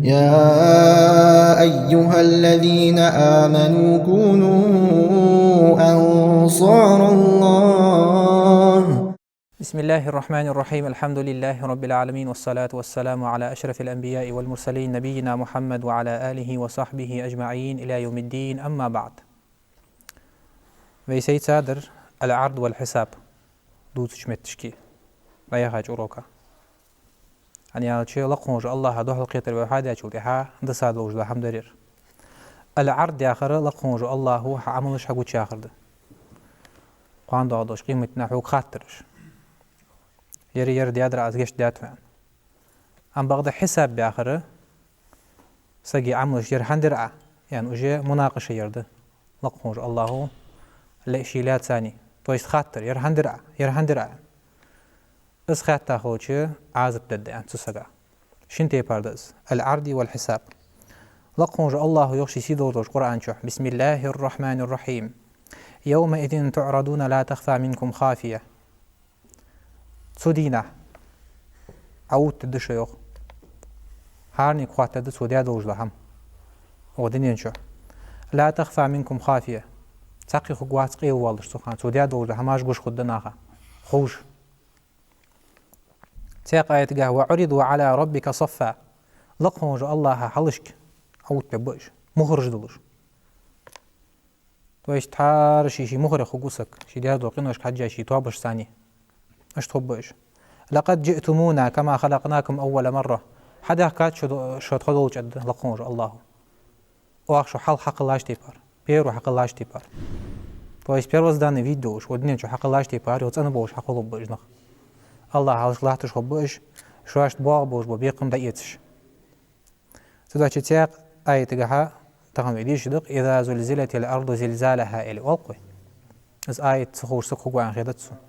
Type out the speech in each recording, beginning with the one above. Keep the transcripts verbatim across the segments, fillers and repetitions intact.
يا أيها الذين آمنوا كونوا أنصار الله. بسم الله الرحمن الرحيم. الحمد لله رب العالمين، والصلاة والسلام على أشرف الأنبياء والمرسلين، نبينا محمد وعلى آله وصحبه أجمعين إلى يوم الدين، أما بعد. Вай сецадар العرض والحساب дувцача метташка, дӀаяхача урока. ХӀана аьлча, лакха волча АллахӀа духьал кхетар вай хьадаьчул тӀехьагӀа дисса долаш дола хӀама дар ер. العرض яхар лакха волча АллахӀа хьа Ӏамалаш хьагучаяхар да. Кхоана доагӀаш долча къематдийнахьа хьога хаттар уж. Ер, ер даьдар аз, гешт даьд хьона. Амма бакъда хьисаб яхар сага Ӏамалаш ер хӀана дир Ӏа, яӀни уже мунакъаша яр да лакха волча АллахӀа ле-, ший лаьцани. То есть хаттар, ер хӀана дир Ӏа, ер хӀана дир Ӏа. Из хаьтта хилча Ӏазап дергда, яӀни, цу сага. Шин тайпара да из: العرض والحساب. Лакха волча АллахӀа йоах ший сийдолча Къуръан чу: بسم الله الرحمن الرحيم. يومئذ تعرضون لا تخفى منكم خافية. Цу дийнахьа Ӏаоттаргда шо, йоах. ХӀаранега хоаттаргда цо даь долаш дола хӀама укх дунен чу. لا تخفى منكم خافية. Цхьаккха хургвац къайла воалаш цу хана. Цо даь долаш дола хӀамаш гуш хургда наха. Ховш. Цхьаькха аятагахьа: وعرضوا على ربك صفا. Лакха волча АллахӀа хьалхашка Ӏаоттабергба уж, мухӀараш долаш. То есть хӀара ший-ший мухӀарех хургва саг, ший даь долча къиношка хьежжа ший тоабашцани. Иштта хургба уж. لقد جئتمونا كما خلقناكم أول مرة. Хьадаьхкад шо, шо тхо долча, аргда лакха волча АллахӀа, оаха шо хьалха хьакхеллача тайпара, первый хьакхеллача тайпара. То есть первозданный вид долаш, укх дунен чу хьакхеллача тайпара, йоах, цӀена болаш хьакхелларгба уж нах. АллахӀа хьалхашка латташ хургба уж, шоашта боагӀа болаш бола бекхам дӀаэцаш. Цудухьа цхьаькха аятагахьа тахан вай дийша да-кх: إذا زلزلت الأرض زلزالها, аьле оал-кх вай. Из аят ца ховш саг хургва аьнна хетац сона.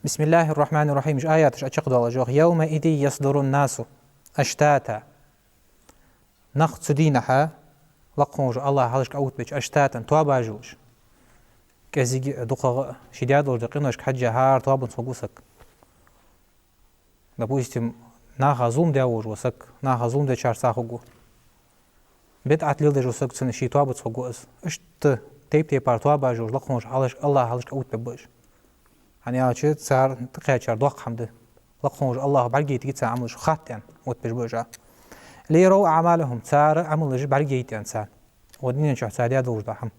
بسم الله الرحمن الرحيم. Уж аяташ чакхдоалаш, йоах: يومئذ يصدر الناس أشتاتا. Нах цу дийнахьа, лакха волча АллахӀа хьалхашка Ӏаоттабеча, أشتاتا, тоабаш йолаш. КӀезига а, дукхагӀа а, ший даь долаш долча къиношка хьежжа хӀара тоабанца хургва саг. Допустим, наха зулам даь волаш вола саг, наха зулам дечарца цхьа хургва. БидӀат леладеш вола саг, цунна ший тоабанца хургва из. Иштта тайп-тайпара тоабаш йолаш лакха волча хьалхашка, АллахӀа хьалхашка Ӏаоттабергба уж. ХӀана аьлча цар тӀакхаьчар доккха хӀама да. Лакха волча АллахӀа бӀаргагойтаргья цар Ӏамалаш, хатта, яӀни, оттабеш ба уж. ليروا أعمالهم, цар Ӏамалаш бӀаргагойт, яӀни, царна. Укх дунен чу цар даь долаш дола хӀама.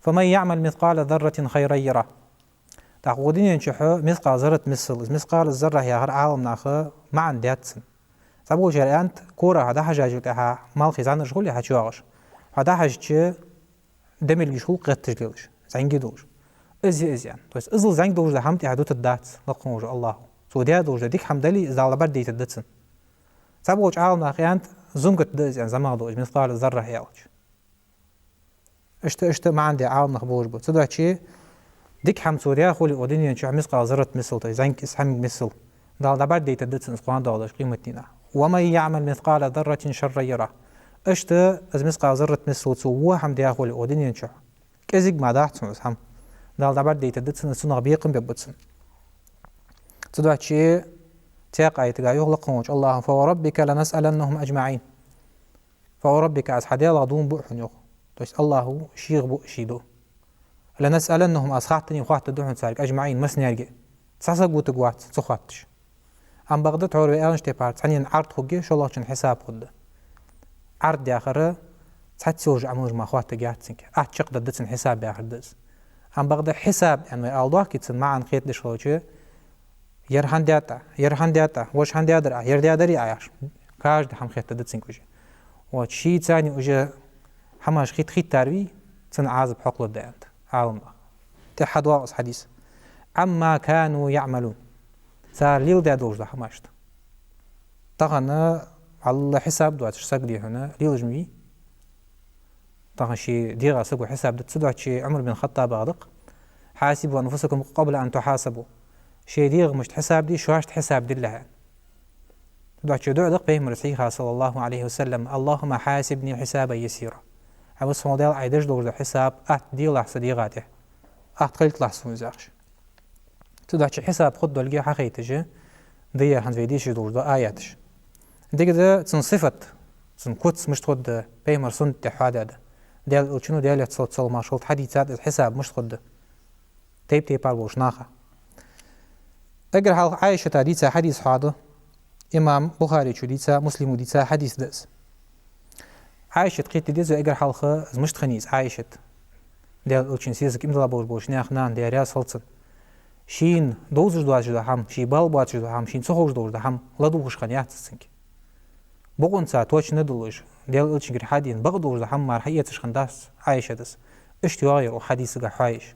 فمن يعمل مثقال ذرة خيرا يره. ТӀаккха укх дунен чу хьо мискъал заррат миссел, из мискъал зарра яхар Ӏаламнаха маӀан даьд цун. Цхьаболчар аьннад, кора хьо дӀахьежачул тӀехьагӀа малхий зӀанараш хулий хьачуягӀаш, хьо дӀахьежача, дӀа мел гуш хул гӀетташ лелаш, зӀамига долаш. Из я из, яӀни. То есть иззал зӀамига долаш дола хӀама тӀехьа дутаргдац лакха волча АллахӀа. Цо даь долаш дола дика хӀама дале, из Дала бӀаргадайтаргда цунна. Цхьаболча Ӏаламнаха аьннад, зунгат да из, яӀни, зӀамагӀа дола, из мискъал зарра яхача. Иштта, иштта маӀан даь Ӏаламнах болаш ба. Цудухьа дика хӀама цо даь хуле укх дунен чу мискъал заррат миссел, то есть зӀамига из хӀаманга миссел, Дала дӀабӀаргадайтаргда цунна из кхоана доагӀаш долча къематдийнахьа. ومن يعمل مثقال ذرة شرا يره. Иштта из мискъал заррат миссел цо во хӀама даь хуле укх дунен чу, кӀезига мара дац цунна из хӀама, Дала дӀабӀаргадайтаргда цунна из, цунах бекхам бергба цунна. Цудухьа цхьаькха аятагахьа йоах лакха волча АллахӀа: فوربك لنسألنهم أجمعين. فوربك, аз хьа Даьлах дув буъ хьона, йоах. То есть АллахӀа шийх буъ ший дув. لنسألنهم, аз хаттане хоаттаргда хьона цаьрга, أجمعين, массанега а. Цхьа саг вутаргвац ца хоатташ. Амма бакъда тхьовра вай аьннача тайпара цхьаннена Ӏард хургья, шоллагӀчоа хьисаб хургда. Ӏард яхар цхьацца йолаш Ӏамалаш мара хоаттаргьяц цунга. Атта чакхдергда цун хьисаб яхар да из. Амма бакъда хьисаб аьнна вай ала доахке, цун маӀан хетадеш хилча, ер хӀана даьд Ӏа, ер хӀана даьд Ӏа, вож хӀана даьдар Ӏа, ер даьдарий Ӏа яхаш, каждый хӀама хеттаргда цунга уже. Вот, шийцани уже хӀамаш хит-, хиттар вий, цун Ӏазап хьокхалургда, аьннад Ӏаламнаха. ТӀехьа доагӀа из хьадис. عما كانوا يعملون. Цар леладаь долаш дола хӀамашта. Тахан вӀалла хьисаб доацаш саг, дий хьона, лелаш ма вий. Тахан ший дегӀа саго хьисаб дац. Цудухьа Ӏумар бин ХаттӀаба аьннад-кх: حاسبوا أنفسكم قبل أن تحاسبوا. Шоай дегӀамашта хьисаб де, шоашта хьисаб диллалехь, аьнна. Цудухьа дуӀа да-кх Пайхамара сахьихьа, صلى الله عليه وسلم: اللهم حاسبني حسابا يسيرا. Хьай веза хьоме Даьла, Ӏайха деш долаш дола хьисаб атта делахь са дегӀа тӀа, атта хилийталахь сона из, яхаш. Цудухьа хьисаб хургдолга хьахайташ да ер хӀанз вай дийшаш долаш дола аяташ. Дика да цун сифат, цун куц мишта хургда, пайхамара суннат тӀа хьоадаьд. Даьла Элчано, Даьлера салот-салам хилда цунна, хьадийцад из хьисаб мишта хургда тайп-тайпара болча наха. Эггара хьалха Ӏайшата дийца хьадис хьоаду, имам Бухаречо дийца, Муслимо дийца хьадис да из. Ӏайшат кхетаде деза эггара хьалха из мишта хиннай из Ӏайшат. Даьла Элчан сесаг, иман дилла болаш болча наьха нана, Даьла раьза хилва цунна. Шийна довзаш доацаш дола хӀама, ший бала боацаш дола хӀама, шийна ца ховш долаш дола хӀама ладувгӀаш хиннаяц из цунга. Бокъонца точно долаш, Даьла Элчангара хьадена бакъ долаш дола хӀама мара хьаэцаш хиннадац Ӏайшата из. Иштта йоагӀа ер укх хьадисага хьоаяйш.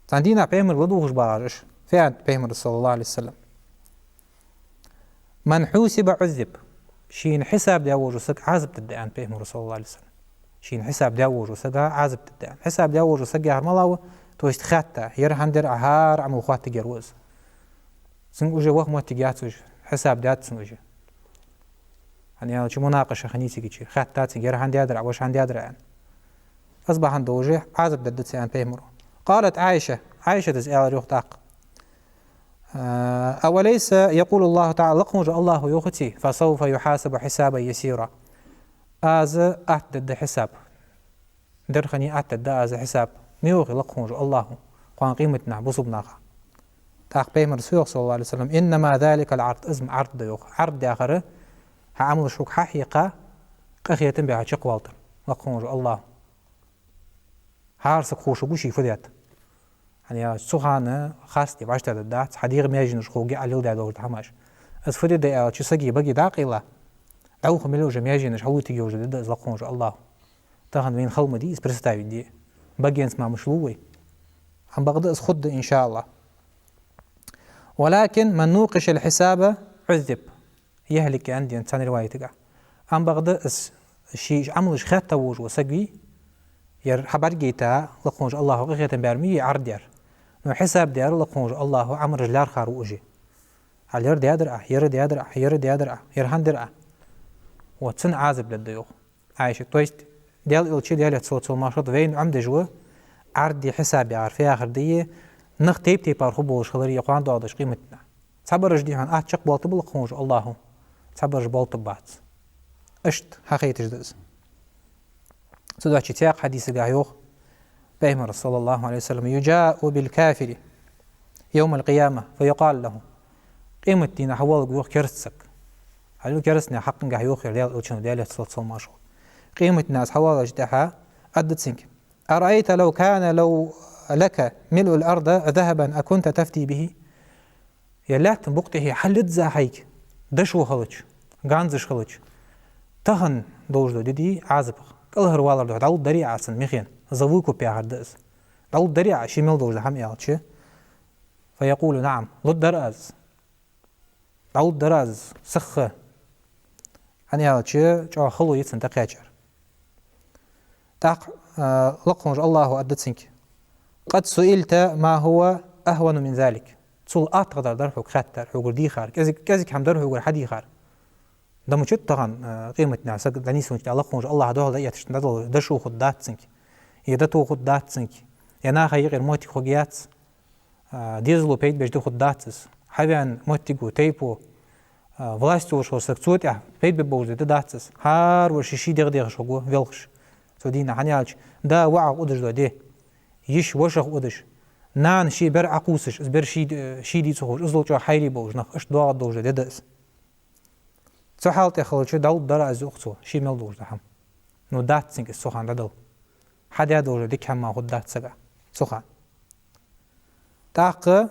Цхьан дийнахьа пайхамарга ладувгӀаш багӀар уж. Фу аьннад пайхамара, صلى الله عليه وسلم: «من حوسب عذب». Шийна хьисаб даь волаш вола саг Ӏазап дергда, аьннад пайхамара, صلى الله عليه وسلم. Шийна хьисаб даь волаш вола сага Ӏазап дергда, аьннад. Хьисаб даь волаш вола саг яхар малав? То есть хаьтта, ер хӀана дир Ӏа, хӀара Ӏамал хоаттаргьяр ва из. Цунга уже ваха моттиг яц уж, хьисаб даьд цунна уже. ХӀана аьлча мунакъаша хиннай цига чу, хаьттад цунга, ер хӀана даьдар Ӏа, вож хӀана даьдар Ӏа, аьнна. Из бахьан долаш Ӏазап дергда цунна, аьннад пайхамара. قالت عائشة, Ӏайшата из аьлар йоах тӀаккха: «أوليس يقول الله تعالى», лакха волча АллахӀа йоахаций: «فسوف يحاسب حسابا يسيرا». Аз атта дергда хьисаб. Дер хиннай, атта дергда аз хьисаб. Ма йоахий лакха волча АллахӀа кхоана къематдийнахьа бусалба наха. ТӀаккха пайхамара фу йоах, صلى الله عليه وسلم: «إنما ذلك العرض». Из ма Ӏард да йоах. Ӏард яхар хьа Ӏамалаш хьога хьахьекха, къахетам бе хьо чакхвалийтар лакха волча АллахӀа. ХӀара сага ховш хургва ше фу даьд. ХӀана аьлча цу хана харцдерг вӀаштӀехьдаргдац, хьа дегӀа маьженаш хургья Ӏа леладаь долаш дола хӀамаш. Из фу дергда аьлча, саги баги дӀакъайла, дӀахо мел йола маьженаш хьалуйтаргья уже дергда из лакха волча АллахӀа. Тахан вайна хала ма дий из представить де. Багенца мара мишта лу вай. Амма бакъда из хургда, إن شاء الله. «ولكن من نوقش الحساب عذب». يهلك, аьннад цхьан риваятага. Амма бакъда из ший Ӏамалаш хаьтта волаш вола саг вий, ер хьабӀаргагойта лакха волча АллахӀа къахетам баьр ма вий Ӏард яр. Но хьисаб даьр лакха волча АллахӀа Ӏамалаш лаьрхӀар ва уж. Хьал ер даьдар Ӏа, ер даьдар Ӏа, ер даьдар Ӏа, ер хӀана дир Ӏа. Вот цунна Ӏазап дергда йоах Ӏайшата. То есть Даьла Элча, Даьлера салот-салам хилда цунна, вайна Ӏомадеш ва Ӏарди хьисаби яхар, фу яхар да из, нах тайп-тайпара хургболаш хилар из кхоана доагӀаш дола къематдийнахьа. Цхьабараш, дий хьона, атта чакхбоалийтаргба лакха волча АллахӀа, цхьабараш боалийтаргбац. Иштта хьахайташ да из. Цудухьа цхьаькха хьадисага йоах пайхамара, صلى الله عليه وسلم: «يجاء بالكافر يوم القيامة فيقال له». Къематдийнахьа хьавоаларгва йоах кераста саг. Хьажал, кераста наьха хьакъагахьа йоах ер Даьла Элчано, Даьлера салот-салам хилда цунна. Къематдийнахьа из хьавоалача тӀехьа аргда цунга: «أرأيت لو كان لو لك ملء الأرض ذهبا أكنت تفتدي به؟» Ер лаьттан букъ тӀехье хьаллизза хьайга дошув хилча, ганзаш хилча, тахан долаш дола ди дий Ӏазапах кӀалхарвалар духьа дӀалургдарий Ӏа цун мехенна? За выкуп яхар да из. ДӀалургдарий Ӏа ший мел долаш дола хӀама, аьлча? «فيقول: نعم». Лургдар аз. ДӀалургдар аз сиха. ХӀана аьлча чӀоагӀа хало я цунна тӀакхаьчар. ТӀаккха, а, лакха волча АллахӀа аргда цунга: «قد سئلت ما هو أهون من ذلك». Цул аттагӀа дар дар хьога хаьттар, хьогара дийхар, кӀезига, кӀезига хӀама дар хьогара хьадийхар. Да мичад тахан, а, къематдийнахьа саг дӀанийсвеннача тӀехьа лакха волча АллахӀа духьала дӀаэттача тӀехьа дӀадала дошув хургдац цунга, е дото хургдац цунга, е наха юкъера моттиг хургьяц, а, дезало пайда беш ди хургдац из. Хьавена моттиго, тайпо, а, власть йолаш вола саг, цо тӀехьа пайда бергболаш ди дац из. ХӀара вар ший-ший дегӀ дехаш хургва велхаш цу дийнахьа. ХӀана аьлча да воӀах удаш дола ди, йиша вошах удаш, нана ший бер Ӏокхувсаш, из бер ший, ший дий ца ховш, иззал чӀоагӀа хьайрий болаш нах, иштта доагӀаргдолаш дола ди да из. Цу хьала тӀа хилча, дӀалургдар аз, йоах цо, ший мел долаш дола хӀама. Но дац цунга из цу хана дӀадала. Хьадаь долаш дола дика хӀама мара хургдац сага цу хана. ТӀаккха: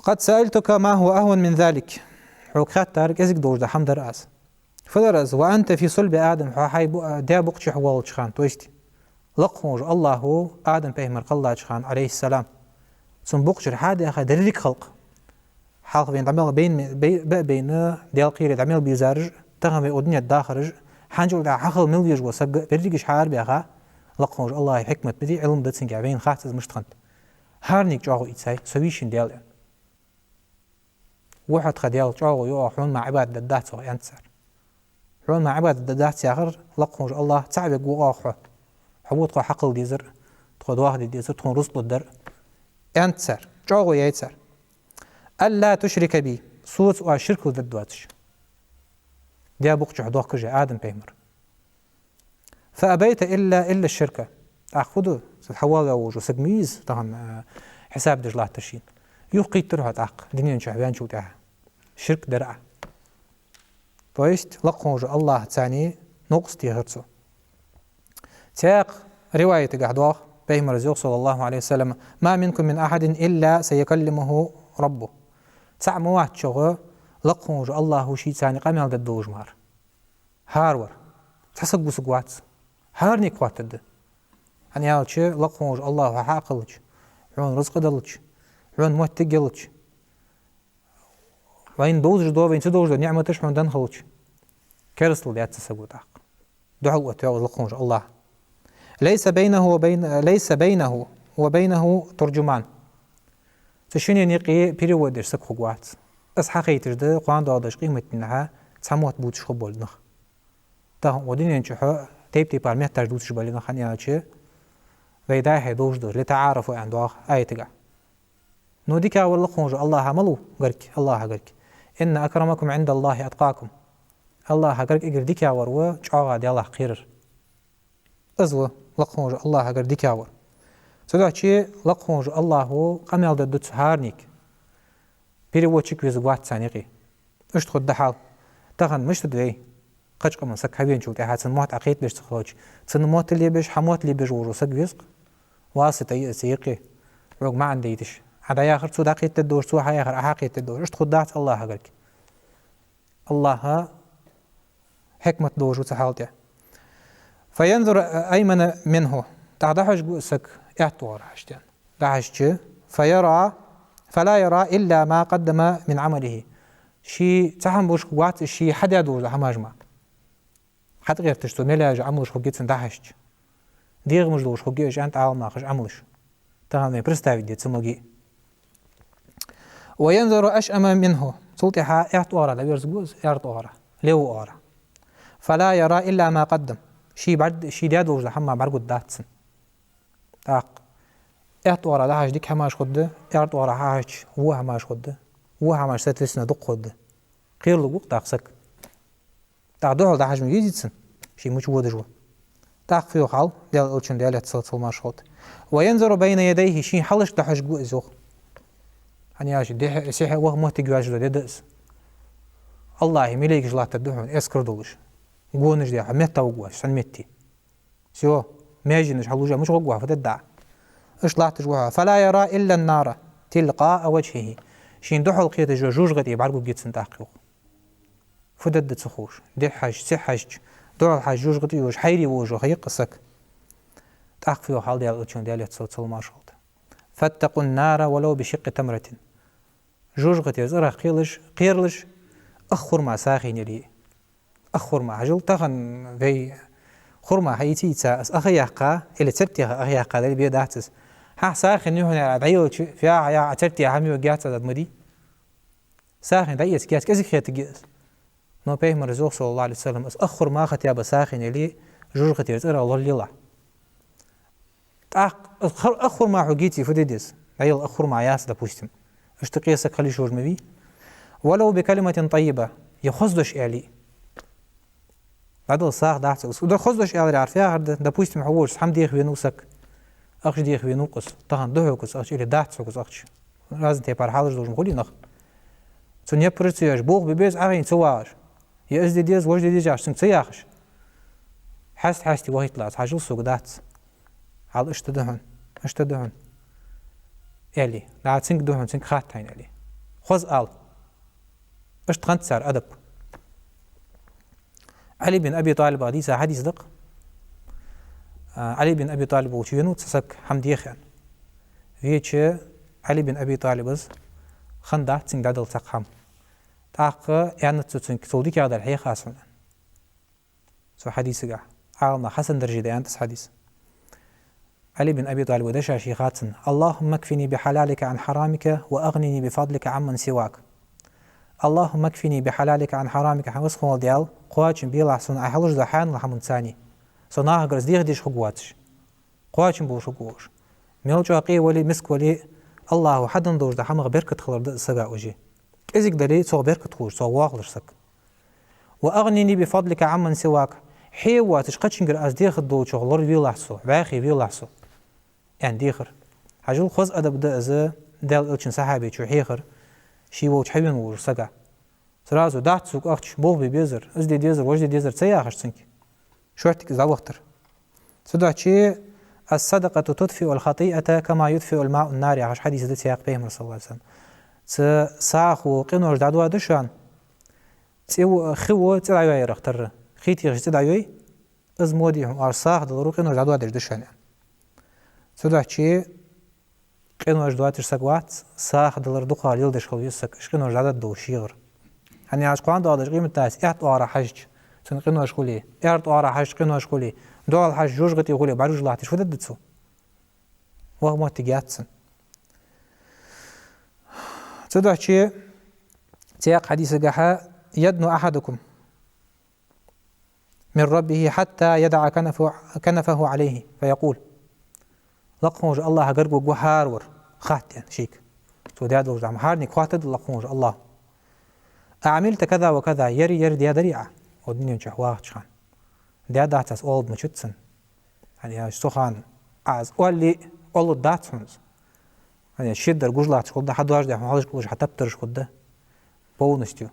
«قد سألتك ما هو أهون من ذلك». Хьога хаьттар кӀезига долаш дола хӀама дар аз. Фу дар из? «وأنت في صلب آدم», хьо хьай бу-, даь букъа чу хьавоалача хана, то есть лакха волча АллахӀа Адам пайхамар кхеллача хана, عليه السلام, цун букъа чура хьадаьха деррига халкъ. Хьалха вайна дӀа мел байна, бе-, бе-, байна Даьла кхерий дӀа мел безараш, тахан вай укх дунен тӀа дахараш, хӀанзчул тӀехьа хьахила мел везаш вола саг, берригаш хьаарабаьха, лакха волча АллахӀа хьикмат ма дий, Ӏилма да цунга, вайна хац из мишта хиннад. ХӀаранега чӀоагӀо ийцай, со вийшинна Даьла, аьнна. Ва хьо тха Даьла, чӀоагӀо я оаха, хьона мара Ӏибадат дергдац оаха, аьннад цар. Хьона мара Ӏибадат дергдац яхар, лакха волча АллахӀ, цаӀ вергва оаха хьо. Хьо ва тхо хьакхелла дезар, тхо доаха де дезар, тхона рузкъа лургдар, аьннад цар. ЧӀоагӀо яьй цар. «ألا تشرك بي». Соца оаш ширк леладергдоацаш. Даьла букъа чу дохкаш Адам пайхамар. «فأبيت إلا إلا الشرك». ТӀаккха фу ду? Цу хьавола вожу саг мийза тахан, а, хьисаб деш латтар шийна. Юха кхийттар хьо тӀаккха, дунен чу ваьнначул тӀехьа. Ширк дар Ӏа. То есть, лакха волча АллахӀаца новкъост техар цо. Цхьаькха риваятагахь доагӀа, пайхамара йоах, صلى الله عليه وسلم: «ما منكم من أحد إلا سيكلمه ربه». Цхьаъ ма вац шух, лакха волча АллахӀа шийца къамаьл дергдолаш мара. ХӀара вар. Цхьа саг вусаргвац. ХӀаранега хоаттаргда. ХӀана аьлча, лакха волча АллахӀа хьакъ хилча, хьона рузкъа далча, хьона моттиг ялча, вайна довзаш дола, вайна ца довзаш дола ниӀматаш хьона денна хилча, керастал даьд цу саго тӀаккха. Духьал оттаву из лакха волча АллахӀа. «ليس بينه وبين، ليس بينه وبينه ترجمان». Цу шинне юкъе перевод деш саг хургвац. Из хьахайташ да кхоана доагӀача къематдийнахьа цхьа мотт бувцаш хургбола нах. Тахан укх дунен чу тайп-тайпара метташ дувцаш бале нах, хӀана аьлча, вай дӀа-хьа довзаш долаш, «لتعارفوا» аьнна доагӀа аятагахь. Но дикагӀвар лакха волча АллахӀа малув гарга, АллахӀа гарга? «إن أكرمكم عند الله أتقاكم». АллахӀа гарга эггара дикагӀвар ва чӀоагӀа Даьлах кхерар. Из ва лакха волча АллахӀа гарга дикагӀвар. Цудухьа лакха волча АллахӀа къамаьл дергда цу хӀаранега. Переводчик везаргвац царна юкъе. Иштта хургда хьал. Тахан мишта да вай? Кхыча къаман саг хьавеначул тӀехьа цун мотт Ӏа кхетадеш ца хилча, цун мотт лебеш, хьа мотт лебеш вожу саг веза-кх. Васита я из цу юкъе, хьога маӀан дайташ. Ӏа дӀаяхар цо дӀакхетадергдолаш, цо хьаяхар Ӏа хьакхетадергдолаш. Иштта хургдац АллахӀа гарга. АллахӀа хьикмат долаш ва цу хьала тӀа. «فينظر أيمن منه». ТӀаккха дӀахьожаргва из саг аьтта оагӀорахьа хьежача. ДӀахьежача, «فيرى، فلا يرى إلا ما قدم من عمله». Ше цхьа хӀама луш хургвац из, ше хьадаь долаш дола хӀамаш мара. ХьатӀагӀерташ цо мел яьча Ӏамалаш хургья цунна дӀахьежача. ДегӀамаш долаш хургья уж, аьннад Ӏаламнаха, уж Ӏамалаш. Тахан вайна представить де ца моги. «وينظر أشأم منه». Цул тӀехьа аьтта оагӀорахьа дӀаверзаргва из, аьрда оагӀорахьа, левый оагӀорахьа. «فلا يرى إلا ما قدم». Ше бӀарг-, ше даь долаш дола хӀама мара бӀаргагургдац цунна. ТӀаккха аьтта оагӀорахьа дӀахьежача дика хӀамаш хургда, аьрда оагӀорахьа хьежача во хӀамаш хургда, во хӀамаш, соответственно, дукха хургда. Кхералургва-кх тӀаккха саг. ТӀаккха духьал дӀахьажа ма везий цунна, ше мича водаш ва. ТӀаккха фу йоах хьал, Даьла Элчано, Даьлера салам-моаршал хилда: «وينظر بين يديه», шийна хьалхашка дӀахьожаргва из, йоах. ХӀана аьлча, дехьа, сехьа ваха моттиг йоацаш дола ди да из. АллахӀа малейкаш латтаргда хьона, эскар долаш. Гонаш де хьо метта вугвац, цхьан метте. Всё, маьженаш хьалуш мича гӀоргва хьо, фу дергда Ӏа? Иштта латташ ва хьо. «فلا يرى إلا النار تلقاء وجهه». Шийна духьал кхеташ йола жожагӀате бӀаргагургья цунна тӀаккха, йоах. Фу дергда ца ховш. Дехьа хьежача, сехьа хьежача, духьал хьежача, жожагӀате йолаш, хьайре волаш ва хьо, йоах, из саг. ТӀаккха фу йоах хьал, Даьла Элчано, Даьлера салам-моаршал хилда: «فاتقوا النار ولو بشق تمرة». ЖожагӀатера цӀерах кхералаш, кхералаш, ах хурма сагӀийна яле а. Ах хурма, хьажал, тахан вай хурма хьаийца, ийца, из ах яьккха, или царт яха ах яьккха дале, бе дац из. Хьа сагӀийна я хьона аьле дӀаелча, фу яхар, яхар, царт яха хӀама йоагаяц аз, ма дий. СагӀийна дӀаэца кийчка кӀезига хетаргья из. Но Пайхамара йоах, صلى الله عليه وسلم, из ах хурма хотя бы сагӀийна яле, жожагӀатера цӀерах лоралелахь. ТӀаккха из хар-, ах хурма хьога йийце, фу де деза? ДӀаяла ах хурма яц, допустим. Иштта къе саг хила йиш йолаш ма вий. «ولو بكلمة طيبة», е хоза дош аьле. ДӀадала сагӀа дац из. Укх хоза дош аьлар яхар фу яхар да? Допустим, хьо волча хӀама деха венав саг. Ахча деха венав-кх из. Тахан да хьога из ахча или дац хьога из ахча. Разный тайпара хьалаш долаш ма хулий нах. Цунна яппараш ца еш, болх бе беза, Ӏохайна ца вагӀаш. Е из де деза, вож де деза яхаш, цунга ца яхаш. Хьаст-хьасте вахийталаца, хьажал, сога дац. Хьал иштта да хьона, иштта да хьона, аьле. ДӀа цунга да хьона, цунга хатта хьайна, аьле. Хоза ала. Иштта хиннад цар адаб. Ӏали бин Аби ТӀалиба дийца хьадис да-кх. А, Ӏали бин Аби ТӀалиб волча венав цхьа саг хӀама деха аьнна. Веча Ӏали бин Аби ТӀалибас хиннадац цунга дӀадала цхьаккха хӀама. ТӀаккха аьннад цо цунга: «Цул дикагӀдар хьеха аз хьона». Цу хьадисагахь Ӏаламнаха хьасан дарже да аьннад из хьадис. Ӏали бин Аби ТӀалиба дешаш хьийхад цунна: «اللهم اكفني بحلالك عن حرامك وأغنني بفضلك عمن سواك». «اللهم اكفني بحلالك عن حرامك», хьа веза хинна вола Даьла, кхоачам белахь сона Ӏа хьалуш дола хьанал хӀаманца. Со нахагара из деха дезаш хургвоацаш. Кхоачам болаш хургва уж. Мел чӀоагӀа къе вале а, миска вале а, АллахӀа хьаденна долаш дола хӀамах беркат хилар да из сага уже. КӀезига дале, цох беркат хулаш, цох вахалаш саг. «وأغنني بفضلك عمن سواك». Хье воацаш кхычунгара аз дехаргдолчох лоравелахь со, вӀаьхий велахь со, аьнна дехар. Хьажал, хоза адаб да из, Даьла Элчан сахьабечо хьехар, ше волча хьавена волча сага. Сразу дац цо ахча, болх бе безар, из де дезар, вож де дезар ца яхаш цунга. Шортига из дӀавахийтар. Цудухьа: «الصدقة تطفئ الخطيئة كما يطفئ الماء النار», яхаш хьадис да цхьаькха Пайхамара, صلى الله عليه وسلم. Цу сахо къинош дӀадоадеш шоана, цӀи во-, хи во цӀи дӀайоаярах тарра. Хи техача цӀи дӀайой, из мо дий хьона, оаш сах даларо къинош дӀадоадеш да шоана. Цудухьа къинош доацаш саг вац, сах далар дукха леладеш хила веза саг, уж къинош дӀадоадеш шийгара. ХӀана аьлча кхоана доагӀаш къематдийнахьа аьтта оагӀорахьа хьежача цун къинош хуле, аьрда оагӀорахьа хьежача къинош хуле, духьал хьежача жожагӀате хуле, бӀаргагуш латташ фу дергда цо? Ваха моттиг яц цун. Цудухьа цхьаькха хьадисагахьа: «يدنو أحدكم من ربه حتى يضع كنفه، كنفه عليه فيقول». Лакха волча АллахӀа гарга варгва хӀара вар, хаттар шийга. Цо даь долаш да хӀама. ХӀаранега хоаттаргда Лакха волча АллахӀа: «أعملت كذا وكذا», ер, ер даьдарий Ӏа, укх дунен чу вахача хана? Даь дац аз, оалаш ма дац цунна. ХӀана аьлча цу хана Ӏа из оале, оалаш дац хьона из. ХӀана аьлча шедар гуш латташ хургда, хьа дош даь хьона хьалхашка уллаш хьа таптараш хургда. Полностью.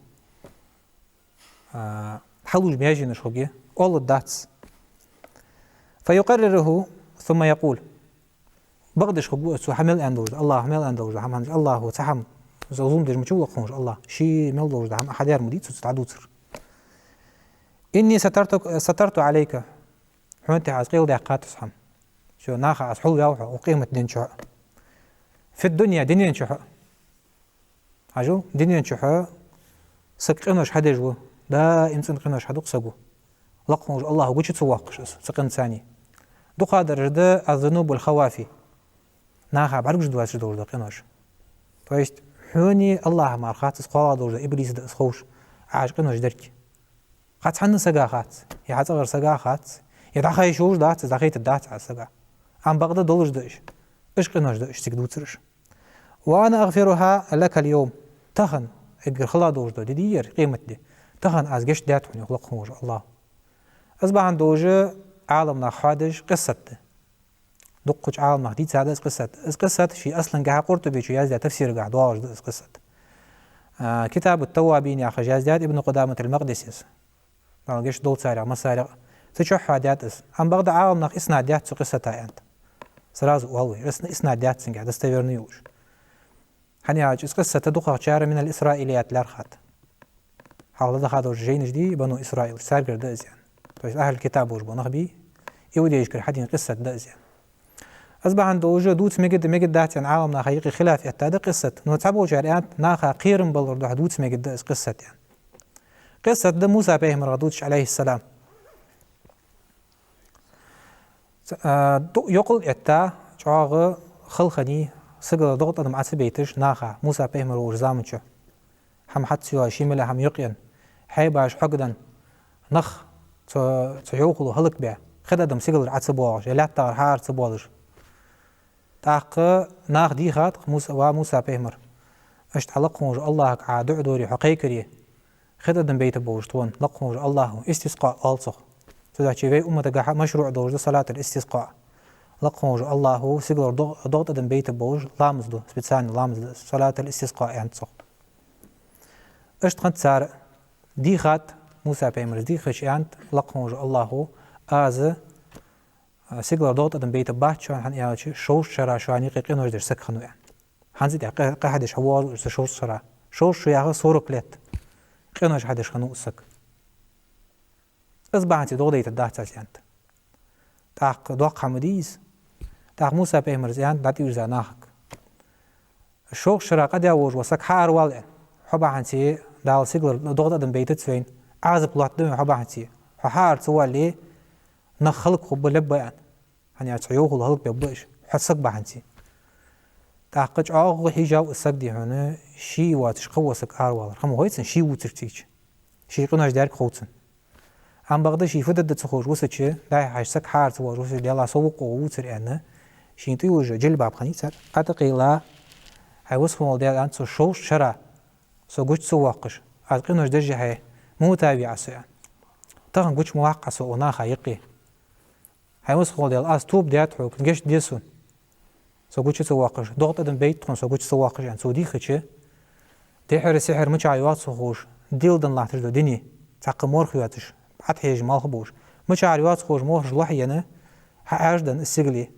А, хьалуш маьженаш хургья, оалаш дац. «فيقرره ثم يقول». Бакъдеш хургва из, цо хьа мел аьнна долаш да, АллахӀа мел аьнна долаш да хӀама, хӀана аьлча АллахӀа цхьа хӀама, из зулам деш ма вац Лакха волча АллахӀа. Ше мел долаш да хӀама, хьа даьр ма дий цо дӀадувцар. «إني سترتك، سترت عليك». Хьона тӀа аз къайладаьккхад из хӀама. Цу наха аз хьулваьв хьо укх къематдийнахьа. «في الدنيا», дунен чу. Хьажал, дунен чу саг къинош хьадеш ва, даим цӀена къинош хьаду саго. Лакха волча АллахӀа гуча ца воаккхаш из, цу къинца. Дукха дараш да «الذنوب الخوافي». Наха бӀаргагуш доацаш долаш да къинош. То есть хьоне АллахӀа мара хац из, кхоалагӀа долаш да иблис да из ховш, Ӏа уж къинош дерг. Кхы цхьанне сага хац, е хьа цӀагӀара сага хац, е дӀахайша йиш йолаш дац, дӀахайтаргдац Ӏа сага. Амма бакъда долаш да уж. Уж къинош да уж цига дувцараш. «وأنا أغفرها لك اليوم». Тахан, эггара хала долаш да ди дий ер, къематди. Тахан аз гешт даьд хьона, йоах Лакха волча АллахӀа. Из бахьан долаш Ӏаламнаха хьоадеш къиссат да. Дукхача Ӏаламнаха дийцад из къиссат. Из къиссат ший аслангахьа Къуртубечо яздаь тафсирагахьа доагӀаш да из къиссат. А, «Китабу т-Таввабин» яхаш яздаьд Ибн Къудамат ал-Макъдисес. Дала гешт долда царех массарех. Цу чу хьоадаьд из. Амма бакъда Ӏаламнаха иснад дац цу къиссата аьннад. Сразу оал вай, ис-, иснад дац цунгахьа, достоверни йолаш. ХӀана аьлча из къиссат дукхагӀчар «من الإسرائيليات» лаьрхӀад. Хьалха ладувгӀаш дола жайнаш дий, Бану Исраил, царгара да из аьнна. То есть ахӀлул-китаб уж ба нах бий, иудейшкара хьадена къиссат да из аьнна. Из бахьан долаш дувца мегаргда, мегаргдац аьнна Ӏаламнаха юкъе хилаф эттад къиссат. Но цхьаболчар аьннад, наха кхерам балар духьа дувца мегаргда из къиссат аьнна. Къиссат да Муса пайхамарах дувцаш, Ӏалайхи ссалам. Ц-, а, ду-, йокъал этта, чӀоагӀа халхани, сигалара догӀа тӀадам Ӏо ца байташ наха, Муса пайхамар волча заман чу. ХӀама хьа ца йоалаш, ший мел хӀама юкъаенна, хьайбаш хьогадаь, нах цу, цу йовхало хӀалакбаь, хи тӀадам сигалара Ӏо ца боагӀаш, е лаьттагӀара хьаара ца боалаш. ТӀаккха наха дийхад-кх Муса, ва Муса пайхамар, иштта Лакха волча АллахӀага Ӏа дуӀа дора хьо кхайкаре, хи тӀадам байтаргболаш тхона, Лакха волча АллахӀа, истискъаъ оал цох. Цудухьа вай умматагахьа машруӀ долаш да салатул-истискъаъ. Лакха волча АллахӀа сигалара догӀа, догӀа тӀадам байтаргболаш ламаз да, специальни ламаз да, салатул-истискъаъ аьннад цох. Иштта хиннад цар, дийхад Муса пайхамара, дийхача аьннад Лакха волча АллахӀа: аз, а, сигалара догӀа тӀадам байтаргбац шоана, хӀана аьлча шовзткъа шера шоана юкъе къинош деш саг хиннав аьнна. ХӀанз тӀехьа къа-, къа хьадеш хьавоагӀаш ва из шовзткъа шера. Шовзткъа шу яхар сорок лет. Къинош хьадеш хиннав из саг. Из бахьанца догӀа дайтаргдац аз аьннад. ТӀаккха доккха хӀама дий из. ТӀаккха Муса пайхамара аьннад дӀатӀавийрза нахага: шовзткъа шера къа даь волаш вола саг хьааравала аьнна. Хьо бахьанца Дала сигалара догӀа тӀадам байтац вайна. Ӏазап лоаттаду вайна хьо бахьанца. Хьо хьаара ца вале, нах хӀалакхургба, лебба аьнна. ХӀана аьлча цу йовхало хӀалакбергба уж, хьо саг бахьанца. ТӀаккха чӀоагӀа хьежав из саг, дий хьона, ше воацаш кхывола саг аравалар. Хьо ма хой цунна, ше вувцар цига. Ший къинош даьрг хов цунна. Амма бакъда ше фу дергда ца ховш висача, дӀа-хьа хьежача саг хьаара ца воалаш висача, Даьла, со вокхо вувцар аьнна, шийна тӀаювлаш джилбаб хиннай цар, ӀотӀакхийла, хьай висвенна вола Даьла аьннад цо шовзткъа шера со гуча ца воаккхаш, аз къинош деш хье, мута ве Ӏа со, аьнна. Тахан гуча ма ваккха Ӏа со наха юкъе. Хьай масхол дел, аз тоба даьд хьога, гешт де сона. Со гуча ца воаккхаш, догӀа тӀадам бейт тхона, со гуча ца воаккхаш, аьнна, цо дийхача, дехьара-сехьара мичахьа йоагӀа ца ховш, дилдан латташ да дуне, цхьаккха морх йоацаш, Ӏатхьежа малх болаш, мичахьара йоагӀа ца ховш морхаш лохьена, хьаьждан из сигали,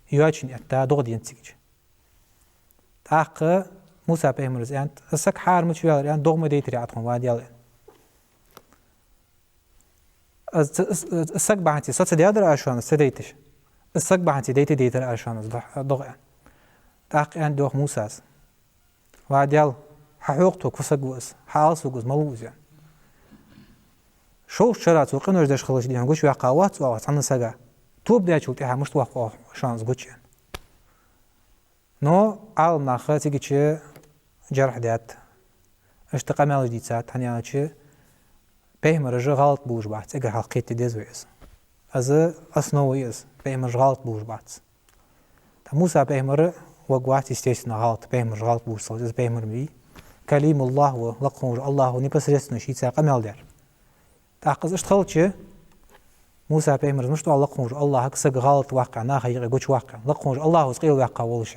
йоачун этта, догӀа денад цигача. ТӀаккха Муса пайхамара аьннад: «Из саг хьара мича ваьлар, аьнна, догӀа ма дайтарий Ӏа тхона, ва Даьла», аьнна. Из ц-, из, из саг бахьанца со ца даьдар аз шоана, ца дайташ. Из саг бахьанца дайта дайтар аз шоана из догӀа, аьнна. ТӀаккха аьннад йоах Мусас: «Ва Даьла, хьахьокха тхога, фу саг ва из, хьаала сога из, малув из», аьнна. Шовзткъа шера цо къинош деш хилча дий хьона гучаваьккха вац оаха цхьанна сага. Тоба даьчул тӀехьагӀа мишта воаккх оаха шоана из гуча, аьнна. Но Ӏаламнаха цигача джархь даьд. Иштта къамаьлаш дийцад, хӀана аьлча пайхамараш гӀалат болаш бац, эггара хьалха кхетаде деза вай из. Из основа я из, пайхамараш гӀалат болаш бац. ТӀаккха Муса пайхамар ваг вац, естественно, гӀалат, пайхамараш гӀалат болаш ца хилча, из пайхамар ма вий. Калимуллахь ва, лакха хинна волча Аллахӏо непосредственно шийца къамаьл даьр. ТӀаккха из иштта хилча, Муса пайхамара мишта оал лакха хинна волча Аллахӏага, саг гӀалат ваккха, наха юкъе гучаваккха, лакха хинна волча Аллахӏо из къайла ваьккха волаш.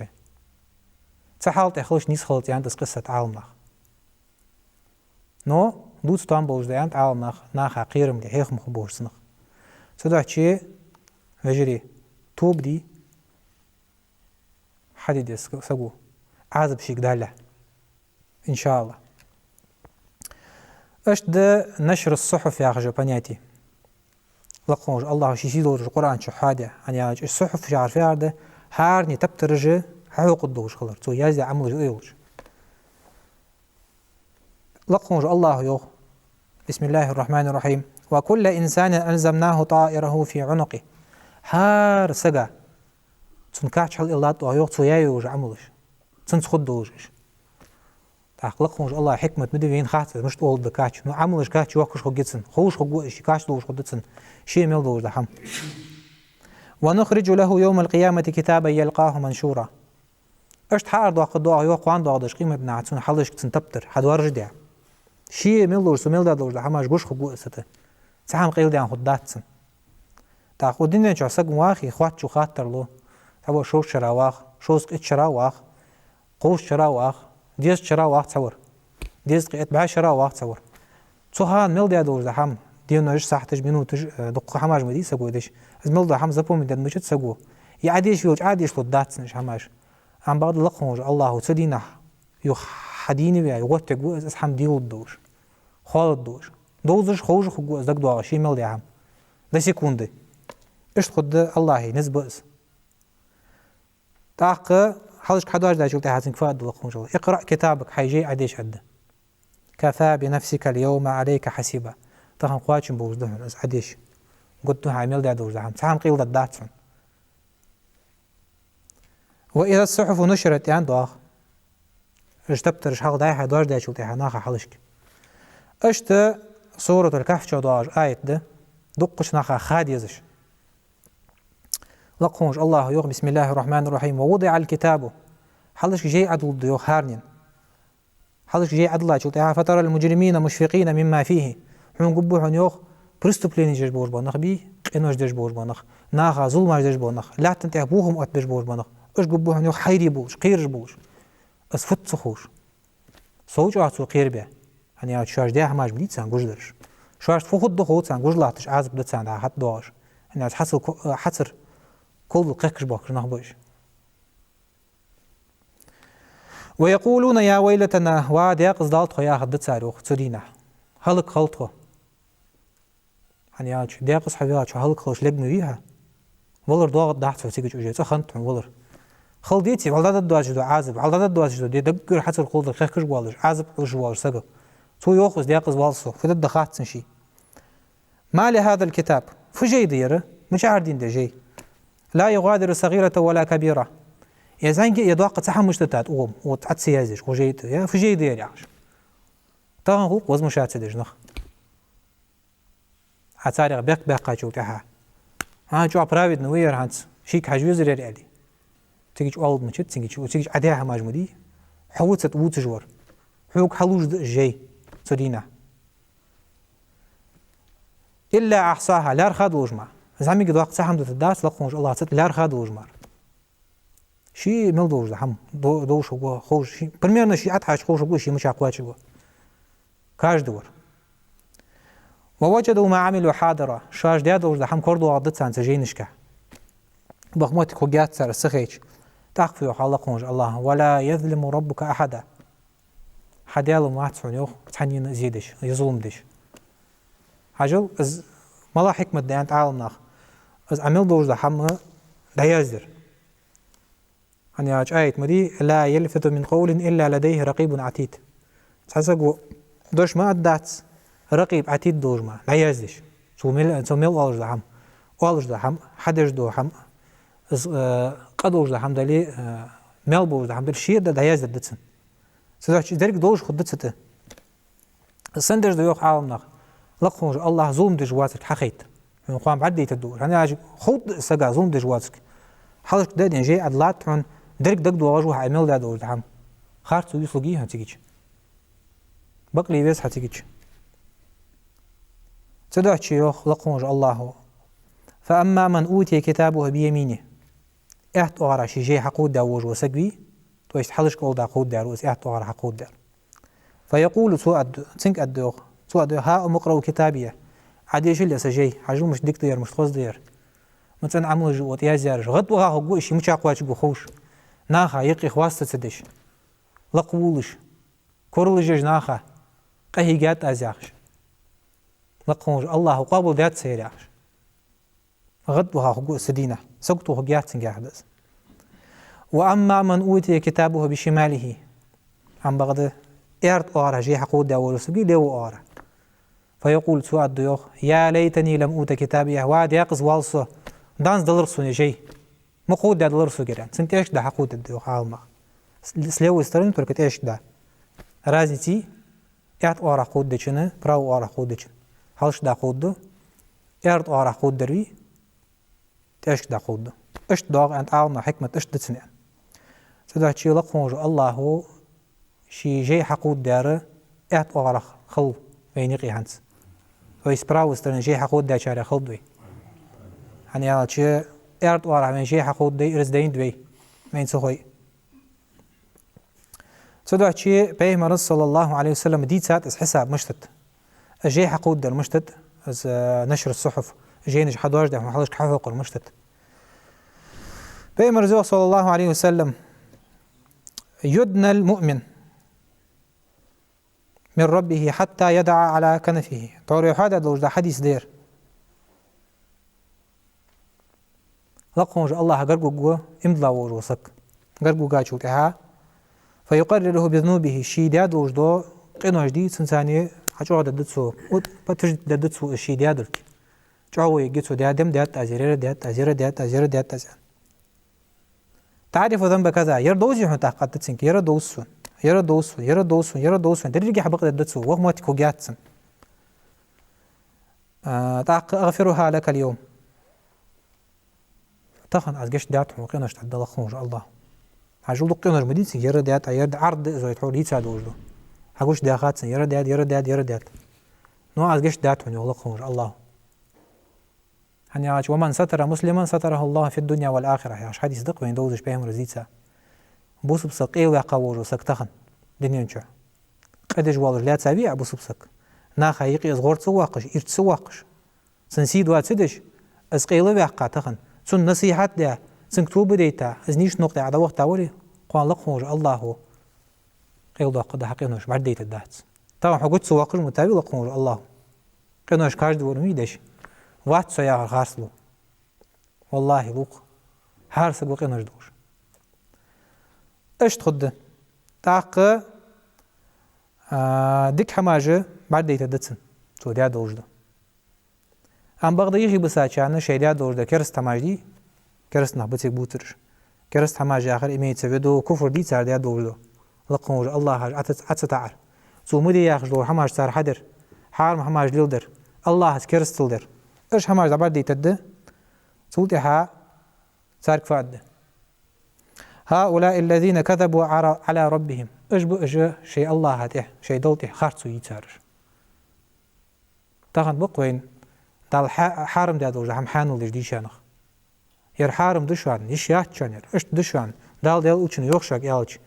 Цу хьала тӀа хилча нийса хилац аьннад из къиссат Ӏаламнаха. Но дувца тоам болаш да аьннад Ӏаламнаха, наха кхерам де, хьехам хургболаш цунах. Цудухьа, вежарий, тоба де, хьаде деза саго, Ӏазап шийга далале. Иншааллахӏ. Иштта да нашру ссухьуф яхаш йола понятие. Лакха хинна волча Аллахӏо ший сийдолча Къуръан чу хьадаь, хӀана аьлча сухьуф яхар фу яхар да, хӀаране таптараш хьахьокхаргдолаш хилар, цо яздаь Ӏамалаш а йолаш. Лакха хинна волча Аллахӏо йоах: بسم الله الرحمن الرحيم. وكل إنسان ألزمناه طائره في عنقه. ХӀара сага цун кач хьалъиллад оаха, йоах, цо яь йола Ӏамалаш. Цунца хургдолаш уж. ТӀаккха лакха хинна волча Аллахӏа хьикмат ма дий, вайна хац из мишта оаларгда кач. Ну, Ӏамалаш кач йоаккхаш хургья цун, ховш хургва из, ший кач долаш хургда цунна, ше мел долаш дола хӀама. ونخرج له يوم القيامة كتابا يلقاه منشورا. Иштта хьаарадоаккхаргда оаха, йоах, кхоана доагӀаш долча къематдийнахьа цунна хьалхашка цун таптар хьадоаржадаь. Ше мел долаш, цо мел даь долаш дола хӀамаш гуш хургва из цу тӀа. Цхьа хӀама къайладаьнна хургдац цунна. ТӀаккха укх дунен чу саг вахе, хоаттачо хаттар лу: цхьабараш шовзткъа шера вах, шовзткъеи итт шера вах, кховзткъа шера вах, дезткъа шера вах цхьавар, дезткъеи итт бӀаь шера вах цхьавар. Цу хана мел даь долаш дола хӀама, денош, сахьаташ, минуташ, э, дукха хӀамаш ма дий саго деш. Из мел дола хӀама запомнить даьд мичад саго, е Ӏадеша велча Ӏадеша лургдац цунна уж хӀамаш. Амма бакъда лакха хинна волча Аллахӏо цу дийнахьа юха хьадийна ваь, гӀоттаргва из, из хӀама де лургдолаш, хоалургдолаш. Довзаш, ховш хургва из дагадоагӀаш, ше мел даь хӀама. До секунды. Иштта хургда Аллахӏа низ ба из. ТӀаккха хьалхашка хьадоаржадаьчул тӀехьагӀа цунга фу аргда лакха хинна волча Аллахӏо? اقرأ كتابك, хьай жай Ӏадеша аргда. كفى بنفسك اليوم عليك حسيبا. Тахан кхоачам болаш да хьона из Ӏадеша. Гуттар хьа мел даь долаш дола хӀама, цхьа хӀама къайладаргдац хьона. وإذا الصحف نشرت, аьннад оаха. Уж таптараш хьалха дӀай-хьай доаржадаьчул тӀехьагӀа наха хьалхашка. Иштта Суратуль-Кахф чу доагӀаш аят да, дуккхача наха ха дезаш. Лакха хинна волча Аллахӏо йоах: بسم الله الرحمن الرحيم. ووضع الكتاب. Хьалхашка жай Ӏодулларгда йоах хӀаранена. Хьалхашка жай Ӏодиллачул тӀехьагӀа: فترى المجرمين مشفقين مما فيه. Хьона гургба хьона, йоах, преступлени деш болаш бола нах бий, къинош деш болаш бола нах, наха зуламаш деш бола нах, лаьттан тӀа бохам оттабеш болаш бола нах. Уж гургба хьона, йоах, хьайре болаш, кхераш болаш. Из фуд ца ховш. Сов чӀоагӀа цо кхерабаь. ХӀана аьлча шоашта даь хӀамаш ма дий царна гуш дараш. Шоашта фу хургда хов царна гуш латташ, Ӏазап да царна дӀа хьатӀадоагӀаш. ХӀана аьлча хьацар ко-, э, хьацар кулгал кхехкаш бохкаш нах ба уж. ويقولون يا ويلتنا, ва декъаза дал тхо, яхаргда цар, йоах, цу дийнахьа. ХӀалак хилда тхо. ХӀана аьлча декъаза хьо ваьлча, хьо хӀалак хилча лег ма вий хьо. Валар доагӀаргдац хьона цигача уже, цӀа хиннад хьона валар. Хала деций, вӀалла дӀадоаддоацаш дола Ӏазап, вӀалла дӀадоаддоацаш дола ди, даггара хьацар кулгал кхехкаш воалаш, Ӏазап Ӏеш воалаш саг. Цо йоах из: декъаза вал со, фу дергда хац сона ший. ما لهذا الكتاب. Фу жай да ер? Мичахьара дийна да жай? لا يغادر صغيرة ولا كبيرة. Е зӀамига, е доккха цхьа хӀама мишта дитад укхо, укхо цхьацца ца язъеш, укх жайна тӀа. Е фу жай да ер яхаш. Тахан гӀулакх вазмущаться деш нах. Хьа царех бехк баьккхачул тӀехьагӀа: «ХӀа, чӀоагӀа праведный ва ер хӀанз, шийга хьажа везар ер», — аьле. Цигача оалаш мичад, цигача, цигача Ӏадаь хӀамаш ма дий. Хьо ва цу тӀа вувцаш вар. хьога хьалуш да жай цу дийнахьа. إلا أحصاها, лаьрхӀа долаш мара. ЗӀамига доккха цхьа хӀама дутаргдац лакха волча АллахӀа цу тӀа лаьрхӀа долаш мара. Ше мел долаш да хӀама, до-, долаш хургва ховш, ше, примерно ше ӀотӀахьежача ховш хургва ше мича кхоачаргва. Каждый вар. ووجدوا ما عملوا حاضرا. Шоаш даь долаш да хӀама корадоагӀаргда царна цу жайнашка. Баха моттиг хургьяц цар ца хайча. ТӀаккха фу йоах лакха волча АллахӀа: ولا يظلم ربك أحدا. Хьа Даьла ма вац хьона, йоах, цхьаннена зе деш, е зулам деш. Хьажал, из малагӀа хьикмат да аьннад Ӏаламнаха. Из Ӏа мел долаш да хӀама дӀаяздаьр. ХӀана аьлча аят ма дий: لا يلفظ من قول إلا لديه رقيب عتيد. Цхьа саго дош ма аргдац, ракъиб Ӏатид долаш мара, дӀаяздеш. Цо мел, цо мел оалаш да хӀама, оалаш да хӀама, хьадеш да хӀама, из, э, къа долаш да хӀама дале, э, маьл болаш да хӀама дале, шера дӀаяздергда цунна. Цудухьа деррига долаш хургда цу тӀа. Сендерш да йоах Ӏаламнаха, лакха волча АллахӀа зулам деш воацилга хьахайт. Хьона кхоана бӀаргадайтаргда уж. ХӀана аьлча ховргда сага зулам деш воацилга. Хьалхашка даь денна жай Ӏа латт хьона, деррига дагадоагӀаш ва хьа Ӏа мел даь долаш да хӀама. Харц вислуги хьона цигача. Бакъле веза хьа цигача. Цудухьа йоах лакха волча АллахӀа: فأما من أوتي كتابه بيمينه. Аьтта оагӀорахьа ший жай хьакховдадаь волаш вола саг вий, то есть хьалхашка оалда кховдадаьр ва из, аьтта оагӀорахьа хьакховдадаьр. فيقول, цо аргда, цунга аргда йоах, цо аргда йоах: هاؤم اقرءوا كتابيه. Ӏа дешал ер са жай, хьажал мишта дика да ер, мишта хоза да ер. Мишта цӀена Ӏамалаш я укх тӀа яздаьраш. ГӀадваха хургва из ше мича кхоачаргва ховш. Наха юкъе хьоаста ца деш. Лакхвувлаш. Коралаш еш наха. Къахьийгад аз яхаш. Лакха волча АллахӀа къоабалдаьд цар яхаш. ГӀадваха хургва из цу дийнахьа. Сагото хургьяц цунга яхар да из. وأما من أوتي كتابه بشماله. Амма бакъда аьрда оагӀорахьа жай хьакховдадаь волаш вола саг вий, лево оагӀорахьа. فيقول, цо аргда йоах: يا ليتني لم أوت كتابيه. Ва декъаза воал со, данза далар сона жай. Ма кховдадаьлар сога ер. Цун тӀехьашка да хьакховдадергда йоах Ӏаламнаха. С-, с левой стороны только тӀехьашка да. Разница я, аьтта оагӀорахьа кховдадечун, право оагӀорахьа кховдадечун. Хьалхашка да кховдадергда, аьрда оагӀорахьа кховдадаьр вий, тӀехьашка да кховдадергда. Иштта доагӀа аьннад Ӏаламнаха хьикмат, иштта да цун аьнна. Цудухьа лакха волча АллахӀа ший жай хьакховдадаьр аьтта оагӀорахьа хилда вайна юкъе хӀанз. То есть с правой стороны жай хьакховдадаьчарех хилда вай. ХӀана аьлча аьрда оагӀорахьа вайна жай хьакховдаде ираз дайнад вай, вайна ца хой. Цудухьа Пайхамара, صلى الله عليه وسلم, дийцад из хьисаб мишта да. Из жай хьакховдадар мишта да, из, э, نشر الصحف, жайнаш хьадоажаде, хьона хьалхашка хьахьокхар мишта да. Пайхамара йоах, صلى الله عليه وسلم: يدنى المؤمن من ربه حتى يضع على كنفه. ТӀора хьоадаь долаш да хьадис да ер. Лакха волча АллахӀа гарга вугаргва иман дилла волаш вола саг. Гарга вугачул тӀехьагӀа, فيقرره بذنوبه, ший даь долаш дола къинош дий, цунцара хьачӀоагӀдергда цо, ут-, подтвердить дергда цо из ший даьдолга. ЧӀоагӀо ергья цо: даь дам даьд аз ер, ер даьд аз, ер даьд аз, ер даьд аз, аьнна. تعرف ذنب كذا, ер довзий хьона тӀаккха, аргда цунга, ер довз сона, ер довз сона, ер довз сона, ер довз сона, дерригахьа бакъдергда цо, ваха моттиг хургьяц цунна. А, тӀаккха أغفرها لك اليوم. Тахан аз гешт даьд хьона къинош, аргда лакха волча АллахӀа. Хьажал, дукха къинош ма дий цунга, ер даьд, ер да, Ӏарда да из вай тхьовра дийца долаш дола. Хьагучадаьхад цунна, ер даьд, ер даьд, ер даьд. Но аз гешт даьд хьона, йоах лакха волча АллахӀа. ХӀана аьлча: ومن ستر مسلما ستره الله في الدنيا والآخرة, яхаш хьадис да-кх вайна довзаш Пайхамара дийца. Бусалба саг къайлаваьккха волаш вола саг тахан дунен чу. Къа деш воаллаш лаьца вий Ӏа бусалба саг? Наха юкъе из гӀор ца воаккхаш, ирча ца воаккхаш, цун сий доа ца деш, из къайлаваьккха тахан, цунна насихьат даь, цунга тоба дайта, из нийсача наькъа тӀа Ӏа дӀавахийта вале, кхоана лакха волча АллахӀа къайладоаккхаргда хьа къинош, бӀаргадайтаргдац. Тахан хьо гуча ца воаккхаш ма вий лакха волча АллахӀа. Къинош каждый вар ма вий деш. Вац со яхар харцлу. ВаллахӀи, лу-кх. ХӀара саг ва къинош долаш. Иштта хургда. ТӀаккха, а, дика хӀамаш бӀаргадайтаргда цунна, цо даь долаш дола. Амма бакъда юхебисачарна шоай даь долаш дола кераста хӀамаш дий, кераста нах ба цига бувцараш. Кераста хӀамаш яхар имеется в виду куфр дий цар даь долаш дола. Лакха волча АллахӀа Ӏа ца, Ӏа ца таӀар. Цо ма де яхаш дола хӀамаш цар хьадар, хьарам хӀамаш леладар, АллахӀаца керастал дар. Уж хӀамаш дӀабӀаргадайтаргда. Цул тӀехьагӀа царга фу аргда: هؤلاء الذين كذبوا على، على ربهم. Уж ба уж шоай АллахӀа тӀехьа, шоай Далла тӀехьа харцо йийцараш. Тахан ба-кх вайна Дала хьа-, хьарам даь долаш дола хӀама хьанал деш дийша нах. Ер хьарам да шоана, йиш яц шоана ер, иштта да шоана, Дала, Даьла Элчано йоах шуга аьлча.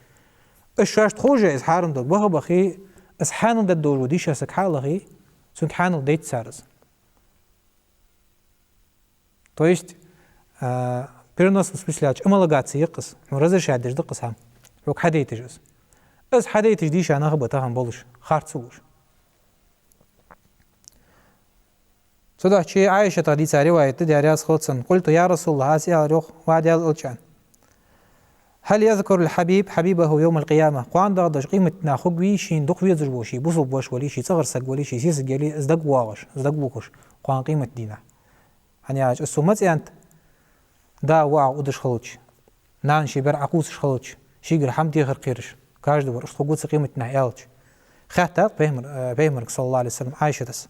Уж шоашта ховш из хьарам дог баха а бахе, из хьанал даь долаш вола дийша саг хьалахе, цунга хьанал дайт цар из. То есть, а, в переносном смысле аьлча, амалгаций я-кх из, хьона разрешать деш да-кх из хӀама. Хьога хьадайташ из. Из хьадайташ дийша нах ба тахан болаш, харц а луш. Цудухьа Ӏайшатах дийца риваят да, Даьла раьза хилва цунна: «قلت يا رسول الله», аз аьлар, йоах, ва Даьла Элча, «هل يذكر الحبيب حبيبه يوم القيامة؟» Кхоана доагӀаш долча къематдийнахьа хургвий шийна дукха везаш вола, ший бусалба воша вале, ший цӀагӀара саг вале, ший сесаг яле, из дагавоагӀаш, из дагавухаш кхоана къематдийнахьа? ХӀана аьлча, из цо маца аьннад, да воӀах удаш хилча, нана ший бер Ӏокхувсаш хилча, шийгара хӀама дехар кхераш, каждый вар иштта хургва-кх къематдийнахьа аьлча. Хаьттад Пайхамар-, э, Пайхамарга, صلى الله عليه وسلم, Ӏайшатас.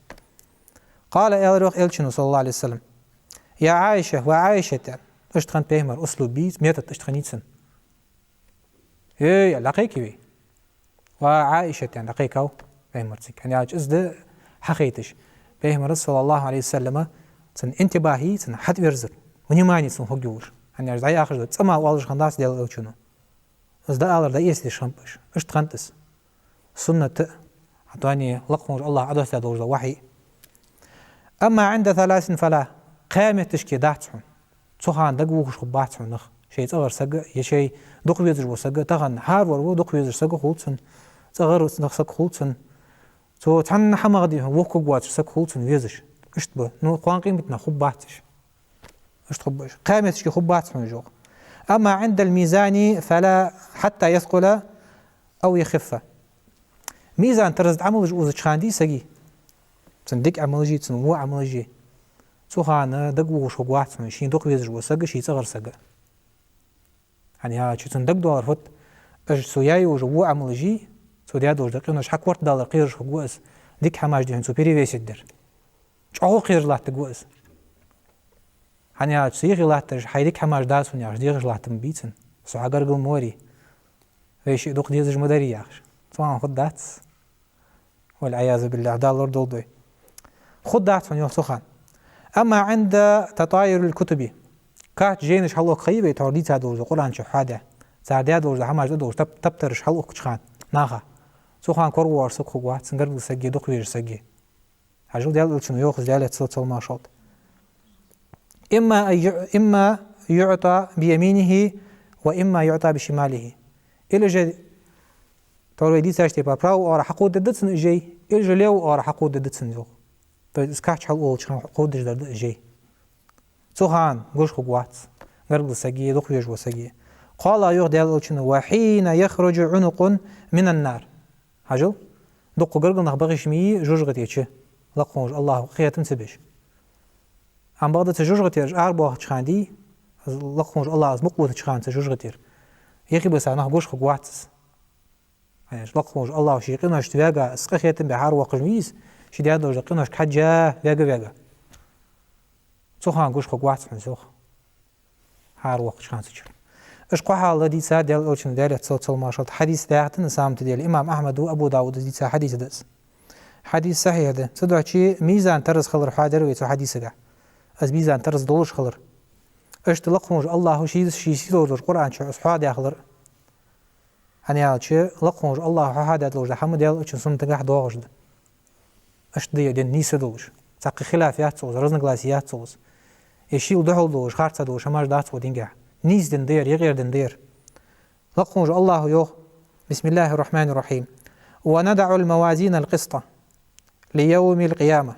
قال, аьлар, йоах, Элчано, صلى الله عليه وسلم: «يا عائشة, ва Ӏайшат», аьнна. Иштта хиннад Пайхамара услуб, метод иштта хиннай цун. «Эй, аьнна, дӀакхайкай вай». «Ва Ӏайшат», аьнна, дӀакхайкав Пайхамар цига. ХӀана аьлча, из да хьахайташ. Пайхамара, صلى الله عليه وسلم, цун интибахӀи, цун хьатӀаверзар, внимани цун хургйолаш. ХӀана аьлча, дӀаяхаш да, цӀа мара оалаш хиннадац Даьла Элчано. Из дӀаалар дӀаэцадеш хиннаб уж. Иштта хиннад из. Суннат а, хӀаьта а лакха волча АллахӀа Ӏодоссадаь долаш дола вахьи. «أما عند ثلاث فلا». Кхаь метташка дац хьона. Цу хана дагавухаш хургбац хьона нах. Шоай цӀагӀара саг а, е шоай дукха везаш вола саг а, тахан хӀара вар ва, дукха везаш саг а хул цун, цӀагӀара саг хул цун. Цо цхьанна хӀамах, дий хьона, вохкаг воацаш саг хул цун везаш. Иштта ба. Ну, кхоана къематдийнахьа хургбац уж. Иштта хургба уж. Кхаь метташка хургбац хьона уж, йоах. «أما عند الميزان فلا حتى يثقل أو يخف». Мизан тараза тӀа Ӏамалаш озача хана, дий, сага, цун дика Ӏамалаши, цун во Ӏамалаши, цу хана дагавухаш хургвац хьона шийна дукха везаш вола саг а, ший цӀагӀара саг а. ХӀана аьлча, цун дагадоалар фуд, уж цо яь йола во Ӏамалаши, цо даь долаш дола къинош хьакортадалар кхераш хургва из, дика хӀамаш, дий хьона, цо перевесить дер. ЧӀоагӀо кхераш латтаргва из. ХӀана аьлча, цу юхе латтараш хьай дика хӀамаш дац хьона яхаш, дехаш латта ма бий цунна. Со хьа гаргара ма варий. Вай шиъ дукха дезаш ма дарий яхаш. Цу хана хургдац. والعياذ بالله, Дала лорадолда вай. Хургдац хьона, йоах, цу хана. «أما عند تطاير الكتب». Кхача жайнаш хьалохка ха йий вай, тхьовра дийца долаш дола, Къуръан чу хьадеш, цар даь долаш дола хӀамаш, да долаш тап-, таптараш хьалохкача хана, наха. Цу хана коравоагӀаш саг хургвац, цун гаргара саг е, дукха везаш саг е. Хьажал, Даьла Элчано йоах из, Даьлера салам-моаршал хилда. «إما أن يع-، إما يعطى بيمينه وإما يعطى بشماله». Или же, тхьовра вай дийцача тайпара, права оагӀорахьа хьакховдадергда цунна из жай, или же лева оагӀорахьа хьакховдадергда цунна, йоах. То есть из кхача хьалолча хана хьакховдадергда из жай. Цу хана гуш хургвац гаргара саг е, дукха везаш вола саг е. «قال», йоах Даьла Элчано: «وحين يخرج عنق من النار». Хьажал, дукха гаргара нах бахаш ма йий жожагӀате чу, лакха волча АллахӀа къахетам ца беш. Амма бакъда цу жожагӀатера уж арабоахача хана, дий, лакха волча АллахӀа из мукъа оттача хана цу жожагӀатера, юхебиса нах гуш хургвац из. ХӀана аьлча, лакха волча АллахӀа ший къиношта ваьга, из къахетам бе хьаравоаккхаш ма йий из, ший даь долаш дола къиношка хьежжа ваьга-ваьга. Цу хана гуш хургвац хьона из, йоах. ХӀара воккхача хана цу чура. Уж кхо хьал дийцад Даьла Элчано, Даьлера салам-моаршал хилда, хьадис даьхкад, на самом-то деле. Имам Ахьмада, Абу Дауда дийца хьадис да из. Хьадис сахьихь да. Цудухьа мизан тараз хилар хьоадаьр вай цу хьадисагахь. Из мизан тараз долаш хилар. Иштта лакха волча АллахӀа ший, ший сийдолча Къуръан чу из хьоадаь хилар. ХӀана аьлча, лакха волча АллахӀа хьоахадаь долаш дола хӀама Даьла Элчан суннатагахь доагӀаш да. Иштта да ер дин нийса долаш. Цхьаккха хилаф яц укхаза, разногласи яц укхаза. Е шийла духьал долаш, харца долаш хӀамаш дац укх дингахь. Нийса дин да ер, юкъера дин да ер. Лакха волча АллахӀа йоах: بسم الله الرحمن الرحيم. «ونضع الموازين القسط ليوم القيامة».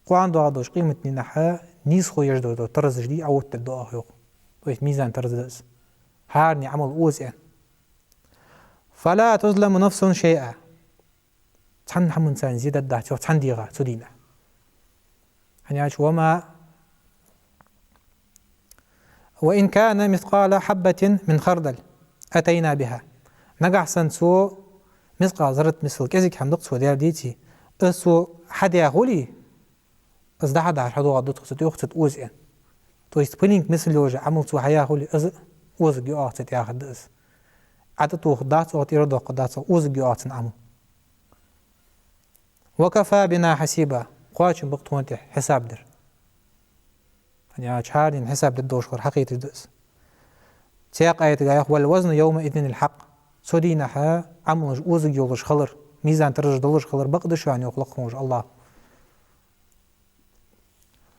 Кхоана доагӀаш долча къематдийнахьа нийсхо еш дола таразаш, дий, Ӏооттадергда оаха, йоах. То есть мизан тараз да из. ХӀаране Ӏамал оза аьнна. «فلا تظلم نفس شيئا». Цхьан хӀаманца зе дергдац, йоах, цхьан дегӀа цу дийнахьа. ХӀана аьлча, «وما، وإن كان مثقال حبة من خردل أتينا بها». Нагахьа санна цо мискъал заррат мисал кӀезига хӀама да-кх цо даьр, деций, из цо хьадаь хуле, из дӀа-хьа дахьар хьадоагӀаргда тхо цу тӀа, йоах, цу тӀа оза аьнна. То есть пылинка мисал йолаш йола Ӏамал цо хьаяь хуле, из озаргья оаха цу тӀа, яхаргда из. ӀотӀатохаргдац оаха, тӀера доаккхаргдац оаха, озаргья оаха цун Ӏамал. وكفى بنا حسيبا. Кхоачам ба-кх тхона тӀа хьисап дар. ХӀана аьлча хӀаране хьисап дергдолаш хилар хьакхеташ да из. Цхьаькха аятагахь йоах: والوزن يومئذ الحق. Цу дийнахьа Ӏамалаш озаргйолаш хилар, мизан-таразаш долаш хилар бакъ да шоана, йоах лакха волча АллахӀа.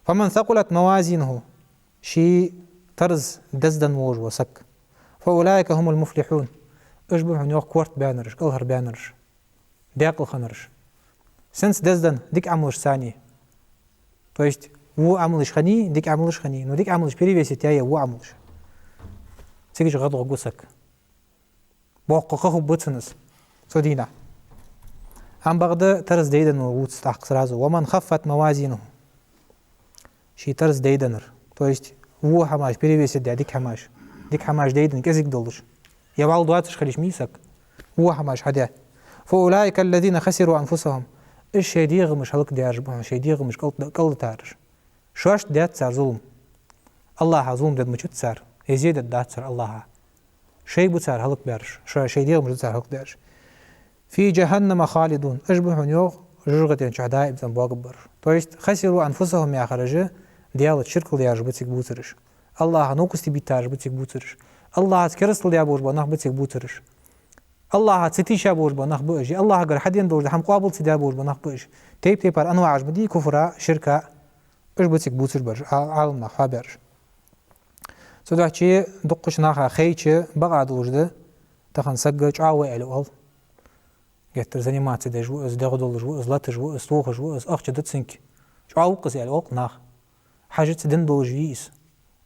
فمن ثقلت موازينه, ший тараз деза денна волаш вола саг, فأولئك هم المفلحون, уж ба хьона, йоах, корта баьннараш, кӀалхарбаьннараш, даькъала хиннараш. Сенца деза денна? Дика Ӏамалашца. То есть во Ӏамалаш хиннай, дика Ӏамалаш хиннай, но дика Ӏамалаш перевесить яьй во Ӏамалаш. Цига гӀадгӀоргва саг. Боккха ха хургба цунна из цу дийнахьа. Ам бакъда тараз дайденна вувц тӀаккха сразу: ومن خفت موازينه. Ший тараз дайденнар. То есть во хӀамаш перевесить даь дика хӀамаш. Дика хӀамаш дайденна кӀезига долаш, е вӀалла доацаш хилийта ма йий саг, во хӀамаш хьадаь. فأولئك الذين خسروا أنفسهم. Уж шоай дегӀамаш хӀалакдаьраш ба, шоай дегӀамаш кӀал-, кӀалдитараш. Шоашта даьд цар зулам. АллахӀа зулам дергдацар цар, е зе дергдац цар АллахӀа. Шоаш ба цар хӀалакбаьраш, шо-, шоай дегӀамаш да цар хӀалакдаьраш. في جهنم خالدون. Уж ба хьона, йоах, жожагӀатен чу даим цӀенбоагабараш. То есть خسروا أنفسهم яхараш, Даьлаца ширк даьраш ба цига бувцараш. АллахӀа новкъостий биттараш ба цига бувцараш. АллахӀаца керастал даь болаш бола нах ба цига бувцараш. АллахӀаца ца тийша болаш бола нах ба уж. АллахӀагара хьадена долаш дола хӀама къоабал ца даь болаш бола нах ба уж. Тайп-тайпара анваӀаш ма дий, куфра, ширка, уж ба цига бувцаш бараш, Ӏа-, Ӏаламнаха хьоабаьраш. Цудухьа дуккхача наха хайча бакъахьа долаш да, тахан саг чӀоагӀа ва аьле оал. Геттара заниматься деш ва из, дегӀ долаш ва из, латаш ва из, тохаш ва из, ахча да цунга. ЧӀоагӀа ва-кх из аьле оал-кх наха. Хьажаца дин долаш вий из.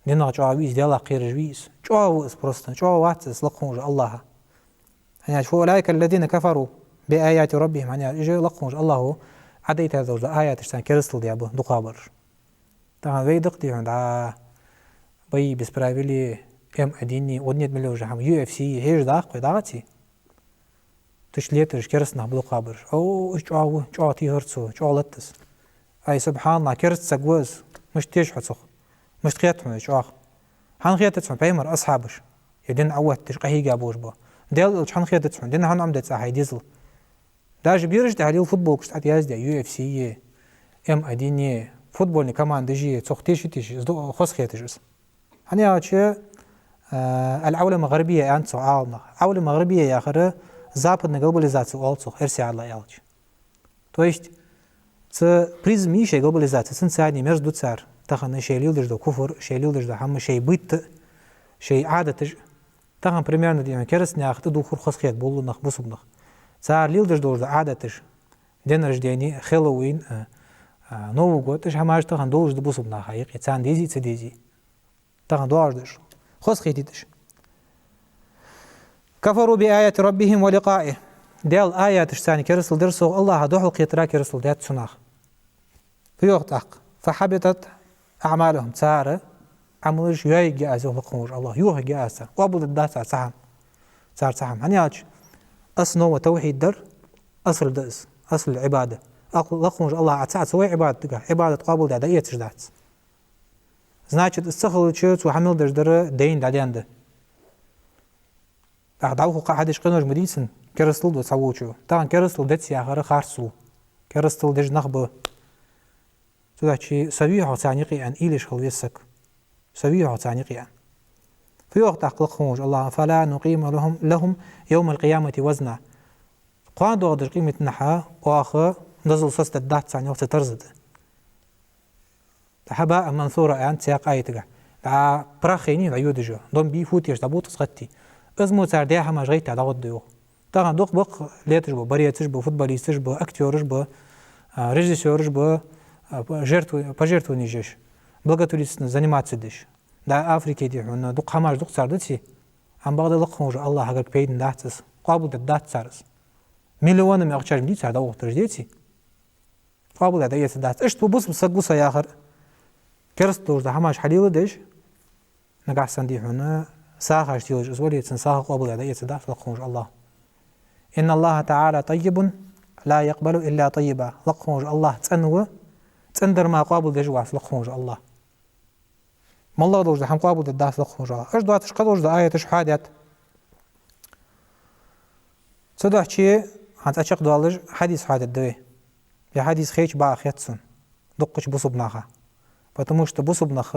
Динах чӀоагӀа вий из, Даьлах кхераш вий из. ЧӀоагӀа ва из просто, чӀоагӀа вац из лакха волча АллахӀа. ХӀана аьлча: فأولئك الذين كفروا بآيات ربهم. ХӀана аьлча уж лакха волча АллахӀа Ӏодайта долаш дола аяташца керастал даь ба дукхагӀбараш. Тахан вай да-кх, дий хьона, дӀа бои без правил, М один, однет миллион уже хӀама, U F C, хьежаш да-кх вай, дагаций? Тыш летараш кераста нах ба дукхагӀбараш. О, уж чӀоагӀа ва, чӀоагӀа тийхар цо, чӀоагӀа латт из. Ай, субхьаналлахӀ, кераста саг ва из. Мишта теш хьо цох? Мишта хет хьона из чӀоагӀа? ХӀана хетац хьона Пайхамара асхьабаш, е дин Ӏооттадеш къахьийга болаш бола? Даьла Элча хӀана хетац хьона? Дин хӀана Ӏомадаьд хьай дезал? Даже бераш тӀехьа лела футболкаш тӀа яздаь, U F C е, М один е, футбольни командаш е, цох теший-теший, из ду-, хоза хеташ из. ХӀана аьлча, а, العولمة الغربية аьннад цох Ӏаламнаха. العولمة الغربية яхар западная глобализация оал цох, эрсий аьлча. То есть цу призма шоай глобализация, цунца царна мерза ду цар, тахан шоай леладеш дола куфр, шоай леладеш дола хӀама, шоай быт, шоай Ӏадаташ. Тахан примерно, дий хьона, кераста наьха тӀадувхар хоза хет болаш нах, бусалба нах. Цар леладеш долаш дола Ӏадаташ, день рождения, Хэллоуин, а, а, Новый год, уж хӀамаш тахан долаш да бусалба наха юкъе, царна дезий, ца дезий. Тахан доагӀаш да уж. Хоза хетийта уж. كفروا بآيات ربهم ولقائه. Даьла аяташца керастал дир цо, АллахӀа духьалкхетара керастал даьд цу наха. Фу йоах тӀаккха? فحبطت أعمالهم. Цар Ӏамалаш йоайергья аз, йоах лакха волча АллахӀа. Йохаергья аз цар. Къоабалдергдац цар цхьа хӀама. Цар цхьа хӀама. ХӀана аьлча основа тавхьид дар, асл да из. Асл Ӏибада. Лакха волча АллахӀа Ӏа цхьа ца вай Ӏибадата тӀа, Ӏибадат къоабалдаь дӀаэцаш дац. Значит, из ца хилча, цо хьа мел деш дар дайна дӀадаьнна да. ТӀаккха дӀахо кхы хьадеш къинош ма дий цунна, керастал ду цхьаволчо. Тахан керастал дац яхар харц да. Керастал деш нах ба. Цудухьа савий хьо царна юкъе аьнна, уйла еш хила веза саг. Савий хьо царна юкъе аьнна. Фу йоах тӀаккха лакха волча АллахӀа: فلا نقيم لهم، لهم يوم القيامة وزنا. Кхоана доагӀаш долча къематдийнахьа оаха дозал соцадергдац царна, йоах, цу тарза тӀа. هباء منثورا аьннад цхьаькха аятагахь. ДӀа прах хайнай, дӀайодаш, дом бий, фу теш, дӀабода из гӀатта. Из мо цар даь хӀамаш гӀайттача дӀагӀоргда, йоах. Тахан дукха ба-кх леташ бола борецаш ба, футболисташ ба, актёраш ба, а, режиссёраш ба, а, по-, жертву-, пожертвованеш еш, благотворительностью заниматься деш. ДӀа Африке, дий хьона, дукха хӀамаш да-кх цар даций. Ам бакъда лакха волча АллахӀагара пайдана дац из, къоабалдергдац цар из. Миллионами ахчаш ма дий цар дӀаухийтараш, деций? Къоабалдаь дӀаэцаргдац. Иштта ва бусалба саг ва со яхар. Керастал долаш дола хӀамаш хьалеладеш, нагахьа санна, дий хьона, сагӀаш телаш из вале, цун сагӀа къоабалдаь дӀаэцаргдац лакха волча АллахӀа. إن الله تعالى طيب لا يقبل إلا طيبا. Лакха волча АллахӀ цӀена ва, цӀена дар мара къоабалдеш вац лакха волча АллахӀа. МоллагӀа долаш дола хӀама къоабалдергдац лакха волча АллахӀа. Уж доацаш кхы долаш дола аяташ хьадет. Цудухьа хӀанз цӀа чакхдоалаш хьадис хьадергда вай. Ер хьадис хайча бакъахьа хет сона дуккхача бусалба наха. Потому что бусалба нах,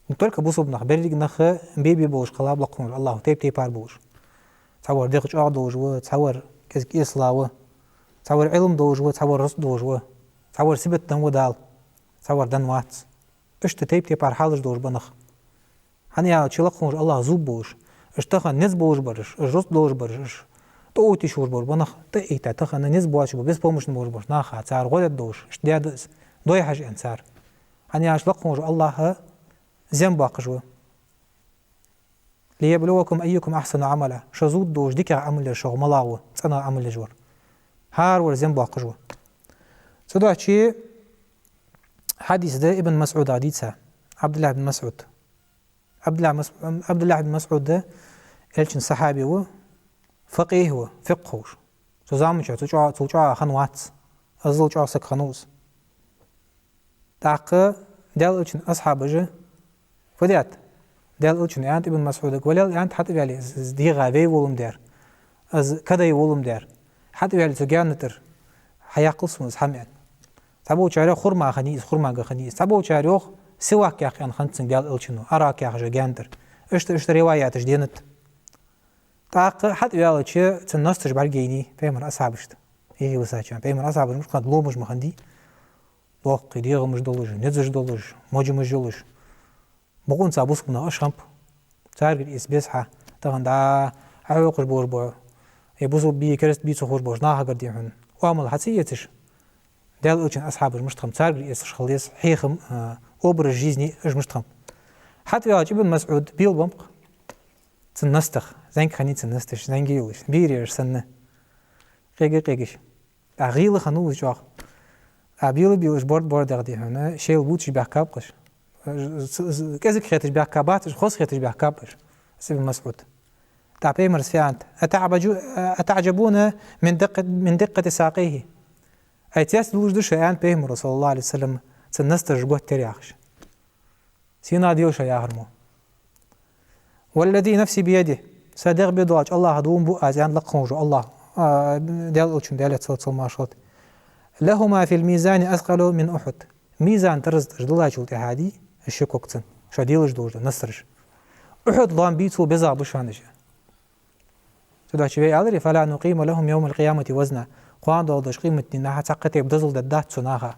не только бусалба нах, берригаш нах бе-бе болаш хилаб лакха волча АллахӀо, тайп-тайпара болаш. Цхьавар дегӀ чӀоагӀа долаш ва, цхьавар кӀезига эсала ва, цхьавар Ӏилма долаш ва, цхьавар рузкъа долаш ва, цхьавар сибат денна ва Дала, цхьавар денна вац. Иштта тайп-тайпара хьалаш долаш ба нах. ХӀана аьлча лакха волча АллахӀа зув болаш, уж тахан низ болаш бараш, уж рузкъа долаш бараш, уж тӀаоттаеш болаш ба нах, тӀаийта тахан низ боацаш ба, беспомощный болаш бараш наха, цар гӀо дергдолаш, иштта даьд из, дой хьажа аьнна цар. ХӀана аьлча лакха волча АллахӀа зем боаккхаш ва. «ليبلوكم أيكم أحسن عملا». Шо зув долаш дикагӀа Ӏамал еш шох малагӀа ва, цӀенагӀа Ӏамал еш вар. ХӀаравар зем боаккхаш ва. Цудухьа хьадис да Ибн МасӀуда дийца, ӀабдуллахӀ ибн МасӀуд. ӀабдуллахӀ Мас-, ӀабдуллахӀ ибн МасӀуд Элчан сахьаби ва, факъихӀ ва, фикъхӀ ховш. Цу заман чухь цул чӀоагӀа, цул чӀоагӀа хиннавац, азал чӀоагӀа саг хиннав из. ТӀаккха Даьла Элчан асхьабаша фу даьд? Даьла Элчано аьннад Ибн МасӀудага: «Валел, — аьннад, — хьатӀаваьле, из, из дегӀа вей волаш дар, из кадой волаш дар. ХьатӀаваьле цу гаьна тӀара, хьаяккхал сона из хӀама», — аьнна. Цхьаболчар йоах, хурма хиннай из, хурмага хиннай из. Цхьаболчар йоах, сивак яккха аьнна хиннад цунга Даьла Элчано, аракх яхаш йола гаьна тӀара. Иштта, иштта риваяташ денад. ТӀаккха хьатӀаваьлча, цун носташ бӀаргайайнай Пайхамара асхьабашта. Ихи висача Пайхамара асхьабаш мишта хиннад, ломаш ма хиннадий. Доккхий дегӀамаш долаш, низаш долаш, мажамаш йолаш. Бокъонца бусалба нах уж хиннаб. Царгара эца беза хьа, тахан дӀа Ӏохьокхаш болаш ба, е бусалба бий, кераста бий ца ховш болча нахагара, дий хьона, оамал хьа ца эцаш, Даьла Элчан асхьабаш мишта хиннаб, царгара эцаш хила деза хьехам, а, образ жизни уж мишта хиннаб. ХьатӀаваьлча Ибн МасӀуд белабеннаб-кх цун настах, зӀамига хиннай цун насташ, зӀамига йолаш, бераш санна, къега-къегаш. ТӀаккха гӀийла хиннав из чӀоагӀа. ТӀаккха бела-белаш, борд-бордагӀа, дий хьона, шоайла бувцаш баьхкаб-кх уж. З-, з-, кӀезига хеташ баьхкабац уж, хоза хеташ баьхкаб уж, из Ибн МасӀуд. ТӀаккха Пайхамара фу аьннад: «أتعبجو-، أتعجبون من دقة، من دقة ساقيه». Ай, цецдувлаш да шо, аьннад Пайхамара, صلى الله عليه وسلم, цун насташ готта яр яхаш. Сенах дийла шо яхар мо? «والذي نفسي بيده», са дегӀ бе долча АллахӀа дув буъ аз, аьннад лакха волча АллахӀа, а, Даьла Элчано, Даьлера салам-моаршал хилда: «لهما في الميزان أثقل من أحد». Мизан тараза тӀа уж диллачул тӀехьагӀа, дий, уж ши ког цун, шоаш делаш долаш дола насташ, Ухьуд лоам бийцачул безагӀа ба шоана уж. Цудухьа вай аьлар: «فلا نقيم لهم يوم القيامة وزنا». Кхоана доагӀаш долча къематдийнахьа цхьаккха тайпа дозал дергдац цу наха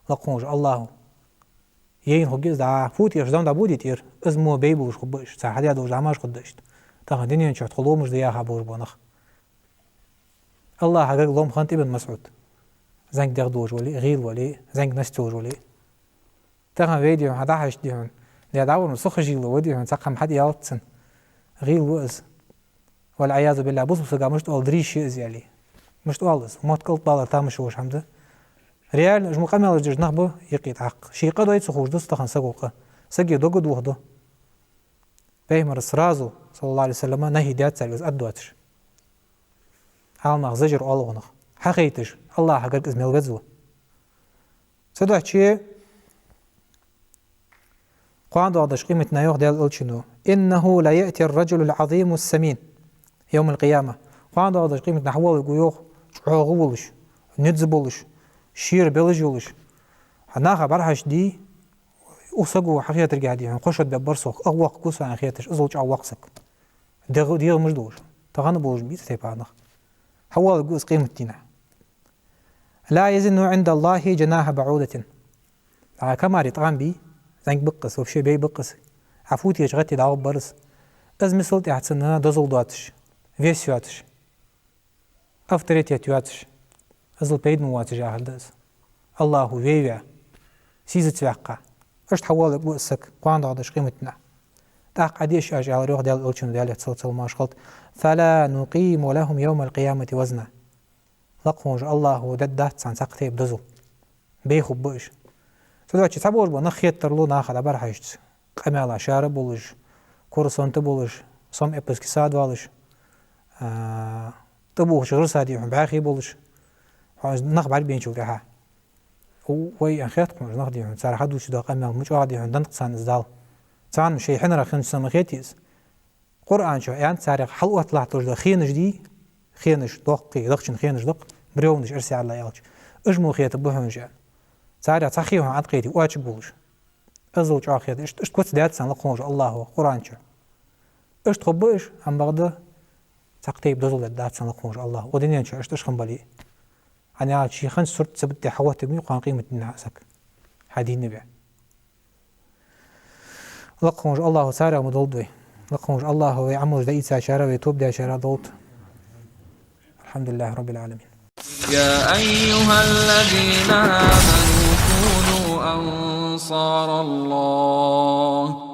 лакха волча АллахӀа. Яйна хургья из дӀа, фу тӀера, зам дӀабодий тӀера, из мо бейбалуш хургба уж, цар хьадаь долаш хӀамаш хургда иштта. Тахан дунен чухь тхо ломаш да яха болаш бола нах. АллахӀа гарга лом хиннад Ибн МасӀуд. ЗӀамига дегӀ долаш вале а, гӀийла вале а, зӀамига наст йолаш вале а. Тахан вай, дий хьона, хьа дӀахьежача, дий хьона, де дӀавар ма сухаш йийла ва, дий хьона, цхьаккха хӀама хьатӀаялац цунна. ГӀийла ва из. والعياذ بالله, бусалба сага мишта оал, дриша я из аьле. Мишта оал из? Мотт кӀалтӀбалар тамаш йолаш хӀама да. Реально, уж мо къамаьлаш деш нах ба юкъе тӀаккха. Ший къа дой ца ховш дус тахан саго къа. Сага дог дохаду. Пайхамара сразу, صلى الله عليه وسلم, нахӀий даьд царга из аргдоацаш. Хьалнах зажар оал гӀунах. Хьахайташ, АллахӀа гарга из мел веза ва. Цудухьа кхоана доагӀаш долча къематдийнахьа йоах Даьла Элчано: «إنه ليأتي الرجل العظيم السمين يوم القيامة». Кхоана доагӀаш долча къематдийнахьа хьавоалавергва йоах чӀоагӀа волаш, низ болаш, шера белаж йолаш. Хьа наха бӀарахьежача, дий, укх саго хьахетаргахьа, дий хьона, кхо шу бе бар сох, ах воккха гу сона хеташ, иззал чӀоагӀа воккха саг. ДегӀ-, дегӀамаш долаш. Тахан болаш бийца тайпара нах. Хьавоалавергва из къематдийнахьа. «لا يزن عند الله جناح بعوضة». Ӏа комаре тӀам бий, зӀамига ба-кх из, вообще бейб-кх из. Ӏа фу тӀера гӀатте дӀагӀоргбар из. Из мисал тӀехьа цунна дозал доацаш, вес йоацаш, авторитет йоацаш, иззал пайда ма боацаш яхар да из. АллахӀо ве ваь, сийсаз ваьккха. Иштта хьавоалавергва из саг кхоана доагӀаш долча къематдийнахьа. ТӀаккха Ӏа деш, аьлар йоах Даьла Элчано, Даьлера салам-моаршал хилда: «فلا نقيم لهم يوم القيامة وزنا». Лакха волча АллахӀа дергдац царна цхьаккха тайпа дозал. Бейхургба уж. Цудухьа цхьаболаш бола нах хетаргда наха дӀабӀарахьежача. Къамаьла шера болаш, кура сона тӀа болаш, сом эппаз киса доалаш, а, тӀабухача гӀирса, дий хьона, бӀаьхий болаш. Хьона нах бӀаргабайначул тӀехьагӀа. Вай, аьнна хет хьона уж нах, дий хьона, цар хьадувцаш дола къамаьл ма чӀоагӀа, дий хьона, деннад царна из Дала. Царна шоай хьинарах хиннача санна ма хетий из. Къуръан чу аьннад царех хьалъотталуш дола хенаш, дий, хенаш, доккхий, дахчан хенаш да-кх, бревнаш, эрсий аьлча. Уж мо хетаргба хьона уж. Царех цхьа хий хьона Ӏокхете, оачаргволаш. Азал чӀоагӀа хетаргда. Иштта, иштта куц даьд царна, лакха волча Аллахӏо, Къуръан чу. Иштта хургба уж, амма бакъда цхьаккха тайпа дозал даьд царна, лакха волча Аллахӏо, укх дунен чу иштта уж хинна бале. ХӀана аьлча ший хиннача сурта сибат тӀа хьавоттаргва кхоана къематдийнахьа саг, хьадийнна бе. Лакха волча Аллахӏо царех ма долда вай. Лакха волча Аллахӏо вай Ӏамалаш дӀаийцачарех, вай тоба дечарех долда. الحمد لله رب العالمين. يا أيها الذين آمنوا كونوا أنصار الله.